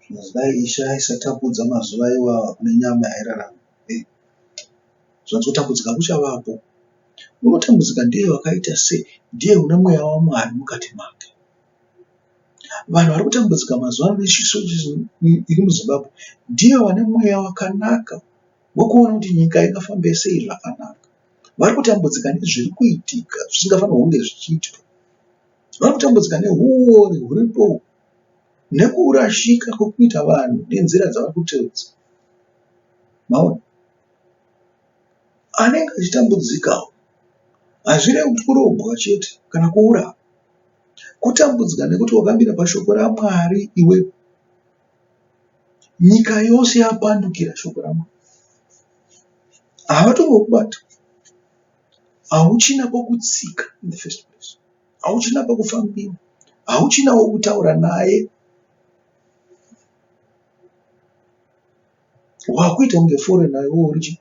Zvinonzi dai Ishe aisatapudza mazuva iwawa kune nyama yairarama. Zvanzi kutambudzika kuchavapo. Unotambudzika ndiye wakaita se ndiye une mweya waMwari mukati make. Vanhu vari kutambudzika mazuva ano nechiso iri muZimbabwe ndiye vane mweya wakanaka wekuona kuti nyika ingafambe sei zvakanaka. Vari kutambudzika nezviri kuitika zvisingafanirwi kunge zvichiitwa. Vari kutambudzika nehuwori huripo nekurashika kuri kuita vanhu nenzira dzavari kutevedza. Maona? Anenge achitambudzikawo hazvirevi kuti kurobwa chete kana kuurawa. Kutambudzika nekuti wakamira pashoko raMwari iwe. Nyika yose yapandukira shoko raMwari. Havatombokubata. Hauchina pokutsika in the first place. Hauchina pokufambira. Hauchina wokutaura naye. Wakuita kunge foreigner iwewe uri chii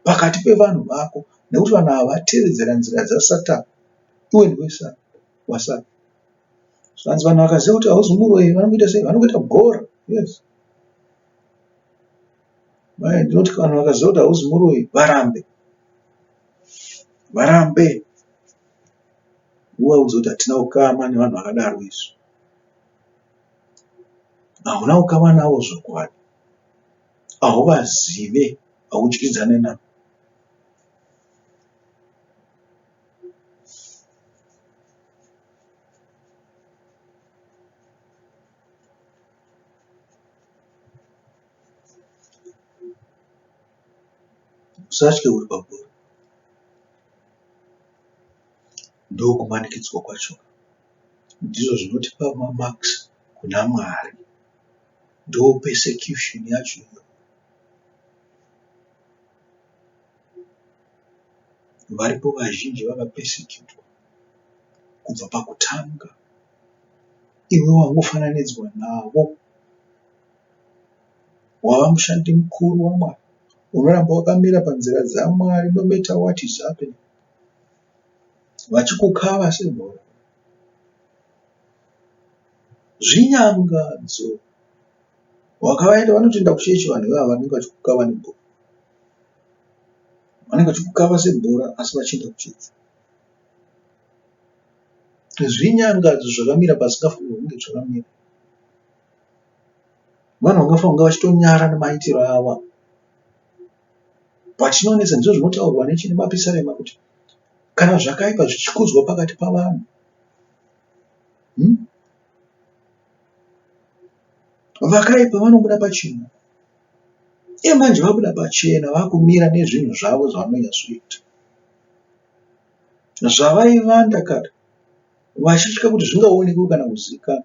pakati pevanhu vako nekuti vanhu ava vatevedzera nzira dzasatani iwe ndiwe wasatani. Zvanzi vanhu vakaziva kuti hauzi muroyi vanokuita sei? Vanokuita gora. Yes. Mai ndinoti vanhu vakaziva kuti hauzi muroyi varambe. Varambe. Uvaudze kuti hatina ukama nevanhu vakadaro isu. Hauna ukama navo zvokwadi. Hauvazive, haudyidzane navo. Usatye uri pabhora. Ndokumanikidzwa kwacho. Ndizvo zvinotipa mamarks kuna Mwari. Ndo persecution yacho iyoyo. Varipo vazhinji vakapesekutwa kubva pakutanga. Iwe wangofananidzwa navo. Wava mushandi mukuru waMwari. Unoramba wakamira panzira dzaMwari no matter what is happening. Vachikukava sebhora. Zvinyangadzo. Wakavaenda vanotoenda kuchechi vanhu ivava vanenge vachikukava nebhora. Vanenge vachikukava sebhora asi vachienda kuchechi. Zvinyangadzo zvakamira pasingafanirwi kunge zvakamira. Vanhu vangafanira kunge vachitonyara nemaitiro avo. But chinonetsa ndizvo zvinotaurwa nemapisarema kuti kana zvakaipa zvichikudzwa pakati pavanhu Vakaipa vanobuda pachena. Iye manje vabuda pachena vakumira nezvinhu zvavo zvavanonyatsoita. Zvavaivanda kare vachitya kuti zvingaonekwe kana kuzivikanwa.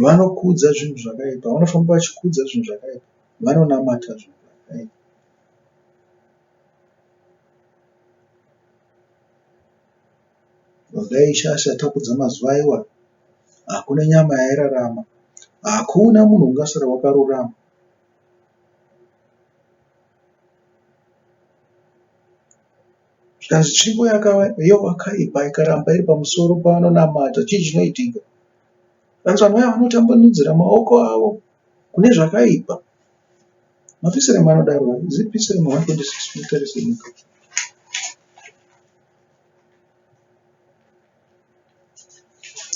Vanokudza zvinhu zvakaipa, vanofamba vachikudza zvinhu zvakaipa, vanonamata zvinhu zvakaipa. Dai Ishe asati akudza mazuva iwayo, hakuna nyama yairarama, hakuna munhu ungasara wakarurama. Zvikanzi tsvimbo yewakaipa ikaramba iri pamusoro pavanonamata, chii chinoitika? Zvikanzi vanhu vaya vanotambanudzira maoko avo kune zvakaipa. Mapisarema anodaro, is it Pisarema 126? Mutarisi nyika.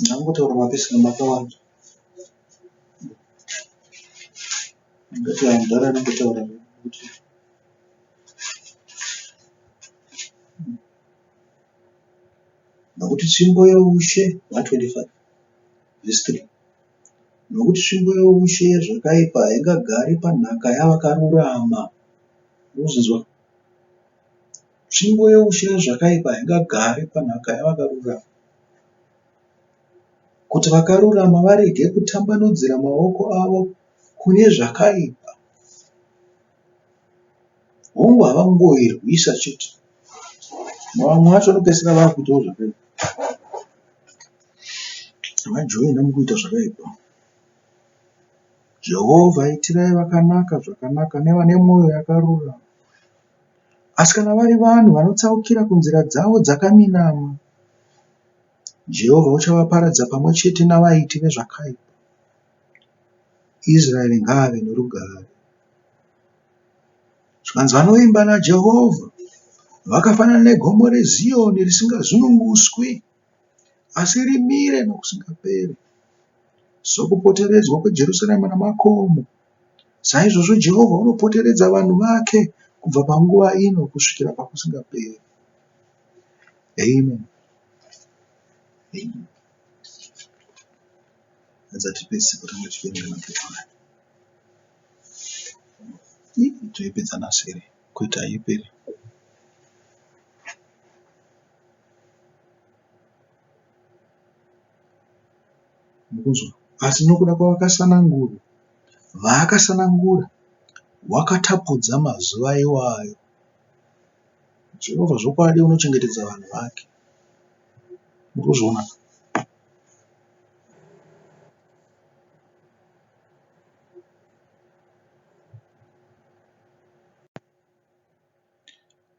Ndangotaura mapisarema akawanda. Ndingati mudhara anongotaura kuti nokuti tsvimbo youshe 125 vhesi 3 nokuti tsvimbo youshe yezvakaipa haingagari panhaka yavakarurama. Unozvinzwa? Tsvimbo youshe yezvakaipa haingagari panhaka yavakarurama. Kuti vakarurama varege kutambanudzira maoko avo kune zvakaipa. Hongu havangoirwisa chete. Vamwe vacho vanopedzisira vakuitawo zvakaipa. Vajoina mukuita zvakaipa. Jehovha itirai vakanaka zvakanaka nevane mwoyo yakarurama. Asi kana vari vanhu vanotsaukira kunzira dzavo dzakaminama, Jehovha uchavaparadza pamwe chete navaiti vezvakaipa. Israeri ngaave norugare. Zvikanzi vanovimba naJehovha vakafanana negomo reZiyoni risingazununguswi asi rimire nokusingaperi. Sokupoteredzwa kweJerusarema namakomo, saizvozvo Jehovha unopoteredza vanhu vake kubva panguva ino kusvikira pakusingaperi. Amen. Amen. Edza tipedzise patanga tichiverenga naPetro. Toipedza nhasi here? Kwete haiperi. Mukunzwa? Asi nokuda kwavakasanangurwa, vaakasanangura, wakatapudza mazuva iwayo. Jehovha zvokwadi unochengetedza vanhu vake. Muri kuzviona?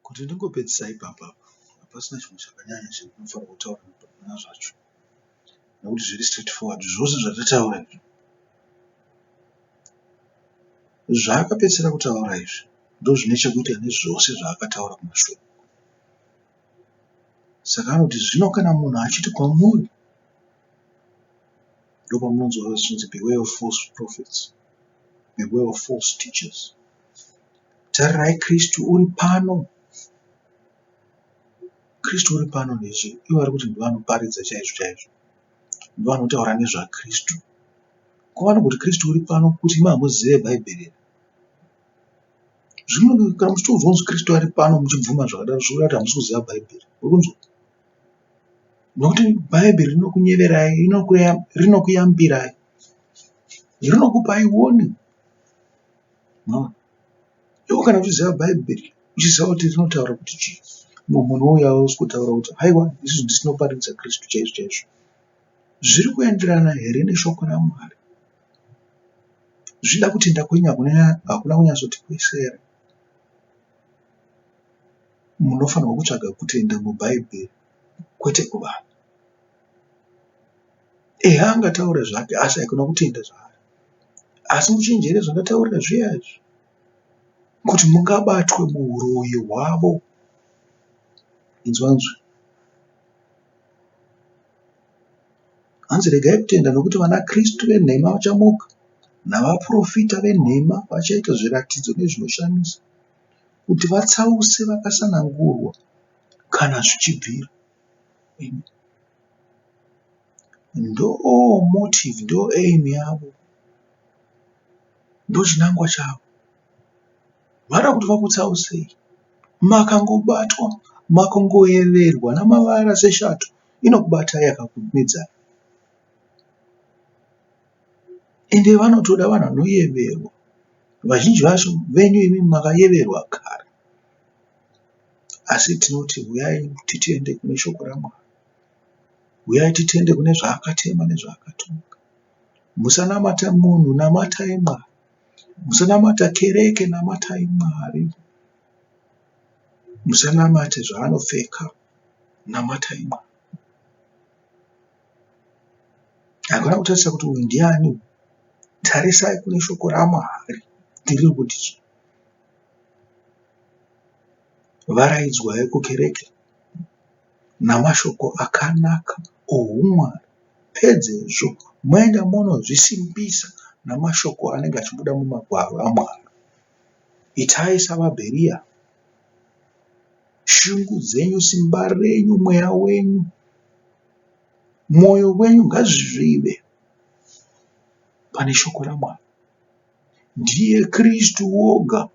Kuti ndingopedzisa ipapa apa, hapasina chimwe chakanyanya chandinofanira kutaura pana zvacho nekuti zviri straight forward zvose zvatataura izvi. Zvaakapedzisira kutaura izvi ndozvine chekuita nezvose zvaakataura kumashure. Saka anoti zvino kana munhu achiti kwamuri, ndopamunonzwa zvichinzi beware of false prophets, beware of false teachers. Tarirai Kristu uri pano. Kristu uri pano ndechi ivo vari kuti ndovanoparidza chaizvo chaizvo. Ndovanotaura nezvaKristu. Ko vanogoti Kristu uri pano kuti imi hamuzive Bhaibheri here? Zvino kana muchitoudzwa kunzi Kristu ari pano muchibvuma zvakadaro zvinoreva kuti hamusi kuziva Bhaibheri. Uri kunzwa? Nokuti Bhaibheri rinokunyeverai, rinokuyambirai, rinokupai warning. Maona? Iwe kana uchiziva Bhaibheri, uchiziva kuti rinotaura kuti chii, mumwe munhu ouya osikotaura kuti haiwa isusu ndisu tinoparidza Kristu chaizvo chaizvo. Zviri kuenderana here neshoko raMwari? Zvichida kutenda kwenyu hakuna kunyatsoti kwesere. Munofanirwa kutsvaga kutenda muBhaibheri kwete kuvanhu. Ehe angataura zvake asi haikona kutenda zvaari. Asi muchenjere zvandataurira zviya izvi kuti mungabatwe muhuroyi hwavo. Inzwa nzwi. Hanzi regai kutenda nokuti vana Kristu venhema vachamuka navaprofita venhema vachaita zviratidzo nezvinoshamisa kuti vatsause vakasanangurwa kana zvichibvira. Ndo motive, ndo aim yavo, ndochinangwa chavo. Vanoda kuti vakutsausei. Makangobatwa, makangoyeverwa namavara seshato inokubatai yakakumedzai. Ende vanotoda vanhu vanoyeverwa. Vazhinji vacho venyu imi makayeverwa kare. Asi tinoti huyai titende kune shoko raMwari. Huyai titende kune zvaakatema nezvaakatonga. Musanamata munhu, namatai Mwari. Musanamata kereke, namatai Mwari. Musanamate zvaanopfeka, namatai Mwari. Hakuna kutarisa kuti uyu ndiani, tarisai kune shoko raMwari riri kuti chii. Varaidzwai kukereke namashoko akanaka ohuMwari pedzezvo moenda monozvisimbisa namashoko anenge achibuda mumagwaro aMwari. Itai savaBheriya, shungu dzenyu, simba renyu, mweya wenyu, mwoyo wenyu ngazvive pane shoko raMwari. Ndiye Kristu woga.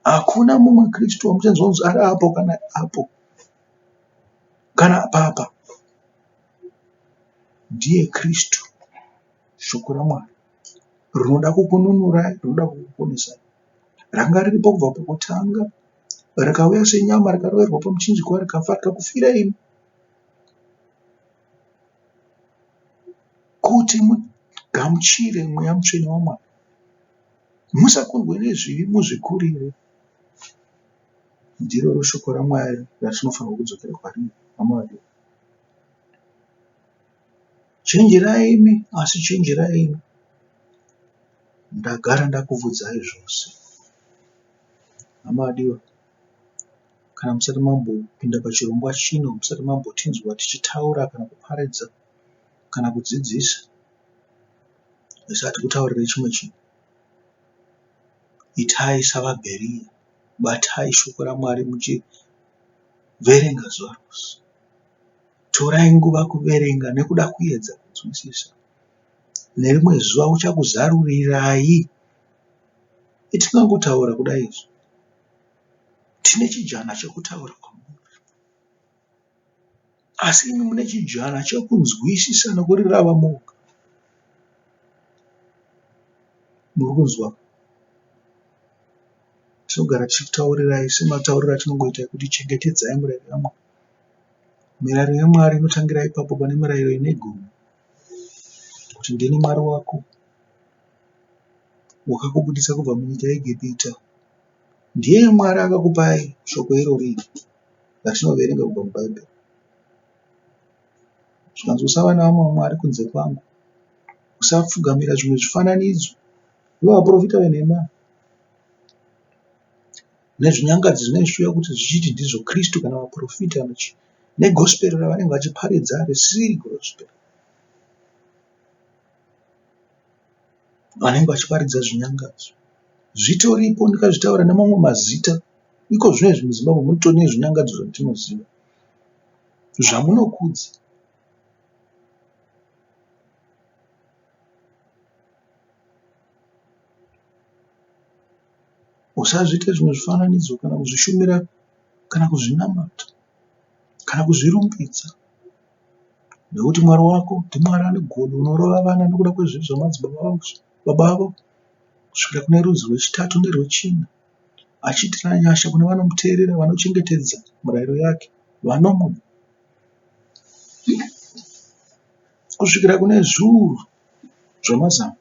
Hakuna mumwe Kristu wamuchanzwa kunzi ari apo kana apo kana papa. Ndiye Kristu, shoko raMwari rinoda kukununurai, rinoda kukuponesai. Ranga riripo kubva pakutanga, rikauya senyama rikaroverwa pamuchinjikwa rikafa rikakufirai imi. Kuti mugamuchire Mweya Mutsvene waMwari. Musakundwe nezvivi muzvikurire. Ndiroro shoko raMwari ratinofanirwa kudzokera kwariri hama vadikani. Chenjerai imi asi chenjerai imi. Ndagara ndakuvudzai zvose. Hama vadiwa. Kana musati mambopinda pachirongwa chino, musati mambotinzwa tichitaura kana kuparidza kana kudzidzisa, isu hatikutaurirai chimwe chinhu. Itai savaBheriya, batai shoko raMwari muchiverenga zuva rose. Torai nguva kuverenga nekuda kuedza kunzwisisa. Nerimwe zuva uchakuzarurirai. Itingangotaura kudai izvi. Tine chijana chekutaura kwamuri. Asi imi mune chijana chekunzwisisa nokurirava moga. Muri kunzwa? Tinogara tichikutaurirai sematauriro atinongoita ekuti chengetedzai murayiro yaMwari. Mirayiro yaMwari inotangira ipapo pane mirayiro ine gumi. Kuti ndini Mwari wako wakakubudisa kubva munyika yeEgipita. Ndiye Mwari akakupai shoko irori iri ratinoverenga kubva muBhaibheri. Zvikanzi usava nevamwe vamwari kunze kwangu. Usapfugamira zvimwe zvifananidzo. Ivo vaprofita venhema nezvinyangadzi zvinenge zvichiuya kuti zvichiti ndizvo Kristu kana vaprofita kana chii. Negospero ravanenge vachiparidza risiri gospero. Vanenge vachiparidza zvinyangadzo. Zvitoripo ndikazvitaura nemamwe mazita. Iko zvino izvi muZimbabwe munotori nezvinyangadzo zvatinoziva zvamunokudza. Usazviite zvimwe zvifananidzo kana kuzvishumira kana kuzvinamata kana kuzvirumbidza nekuti Mwari wako ndiMwari ane godo unorova vana nekuda kwezvivi zvamadzibaba avo kusvikira kune rudzi rwechitatu nerwechina achiitira nyasha kune vanomuteerera vanochengetedza murayiro yake vanomuda kusvikira kune zviuru zvamazana.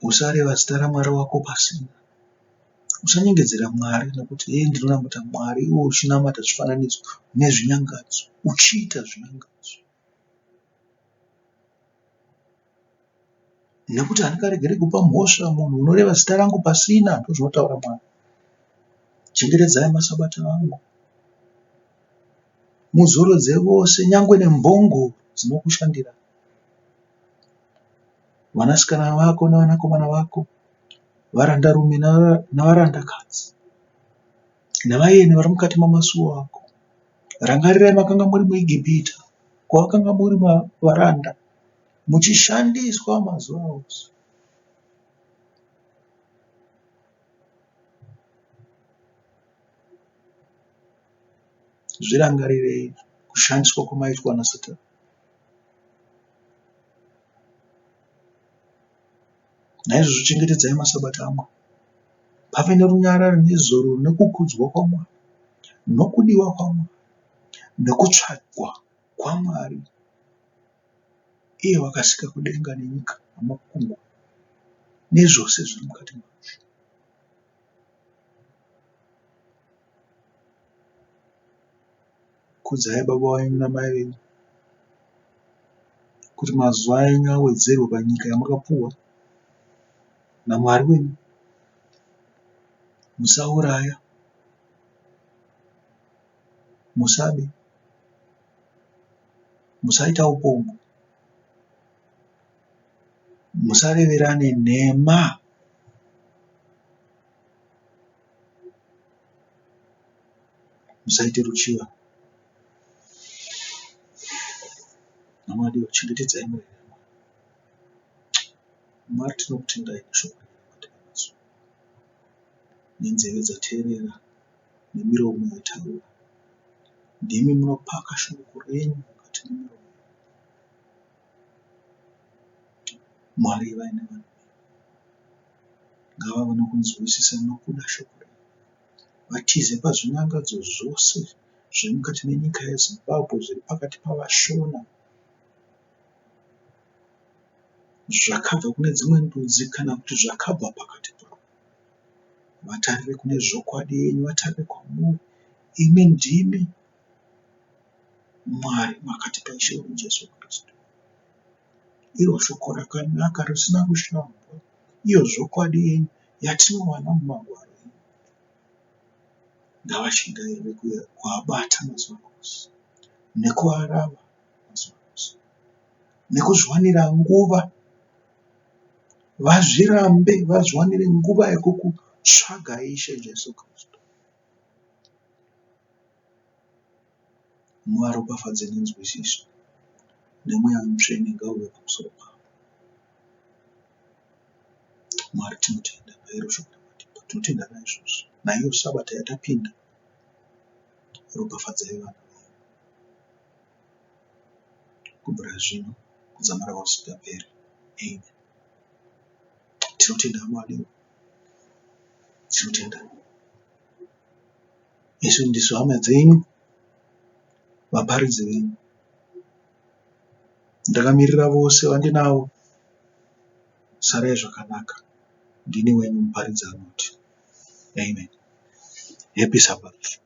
Usareva zita raMwari wako pasina. Usanyengedzera Mwari nokuti hee ndinonamata Mwari iwe uchinamata zvifananidzo nezvinyangadzo, uchiita zvinyangadzo. Nekuti handingaregeri kupa mhosva munhu unoreva zita rangu pasina, ndozvinotaura Mwari. Chengetedzai masabata angu. Muzorodze vose nyangwe nembongoro dzinokushandira. Vanasikana vako navanakomana vako, varandarume navarandakadzi, navaeni vari mukati mamasuo ako. Rangarirai makanga muri muIgipita, kwavakanga muri varanda, muchishandiswa mazuva ose. Zvirangarirei kushandiswa kwamaitwa naSatani. Naizvozvo chengetedzai masabata aMwari, pave nerunyararo nezororo nekukudzwa kwaMwari, nokudiwa kwaMwari, nekutsvagwa kwaMwari, iye wakasika kudenga nenyika namakungwa nezvose zviri mukati mazvo. Kudzai baba venyu namai venyu kuti mazuva enyu awedzerwe panyika yamakapuwa naMwari wenyu. Musauraya, musabe, musaita upombwe, musareverane nhema. Musaite ruchiva. Namwari chengetedzai mweya yangu. Mwari tinokutendai neshoko renyu ramatipa nhasi. Nenzeve dzateerera nemiromo yataura. Ndimi munopaka shoko renyu mukati memiromo yedu. Mwari ivai nevanhu venyu. Ngavave nokunzwisisa nokuda shoko renyu. Vatize pazvinyangadzo zvose zvemukati menyika yeZimbabwe zviri pakati pavaShona zvakabva kune dzimwe ndudzi kana kuti zvakabva pakati pavo. Vatarire kune zvokwadi yenyu, vatarire kwamuri. Imi ndimi Mwari makatipa Ishe wedu Jesu Kristu. Iro shoko rakanaka risina kushambwa, iyo zvokwadi yenyu yatinowana muMagwaro enyu. Ngavashingaire kuabata mazuva ose nekuarava mazuva ose nekuzviwanira nguva vazvirambe vazviwanire nguva yekukutsvagai Ishe Jesu Kristu. Muvaropafadze nenzwisiso. neMweya Mutsvene ngauve pamusoro pavo. Mwari tinotenda nairo shoko ramatipa. Tinotenda naizvozvo. Naiyo Sabata yatapinda. Ropafadzai vana venyu. Kubvira zvino kudzamara kwakusingaperi. Amen. Tinotenda hama vadiwa. Tinotenda. Isu ndisu hama dzenyu, vaparidzi venyu. Ndakamirira vose vandinavo. Sarai zvakanaka. Ndini wenyu muparidzi anoti. Amen. Happy Sabbath.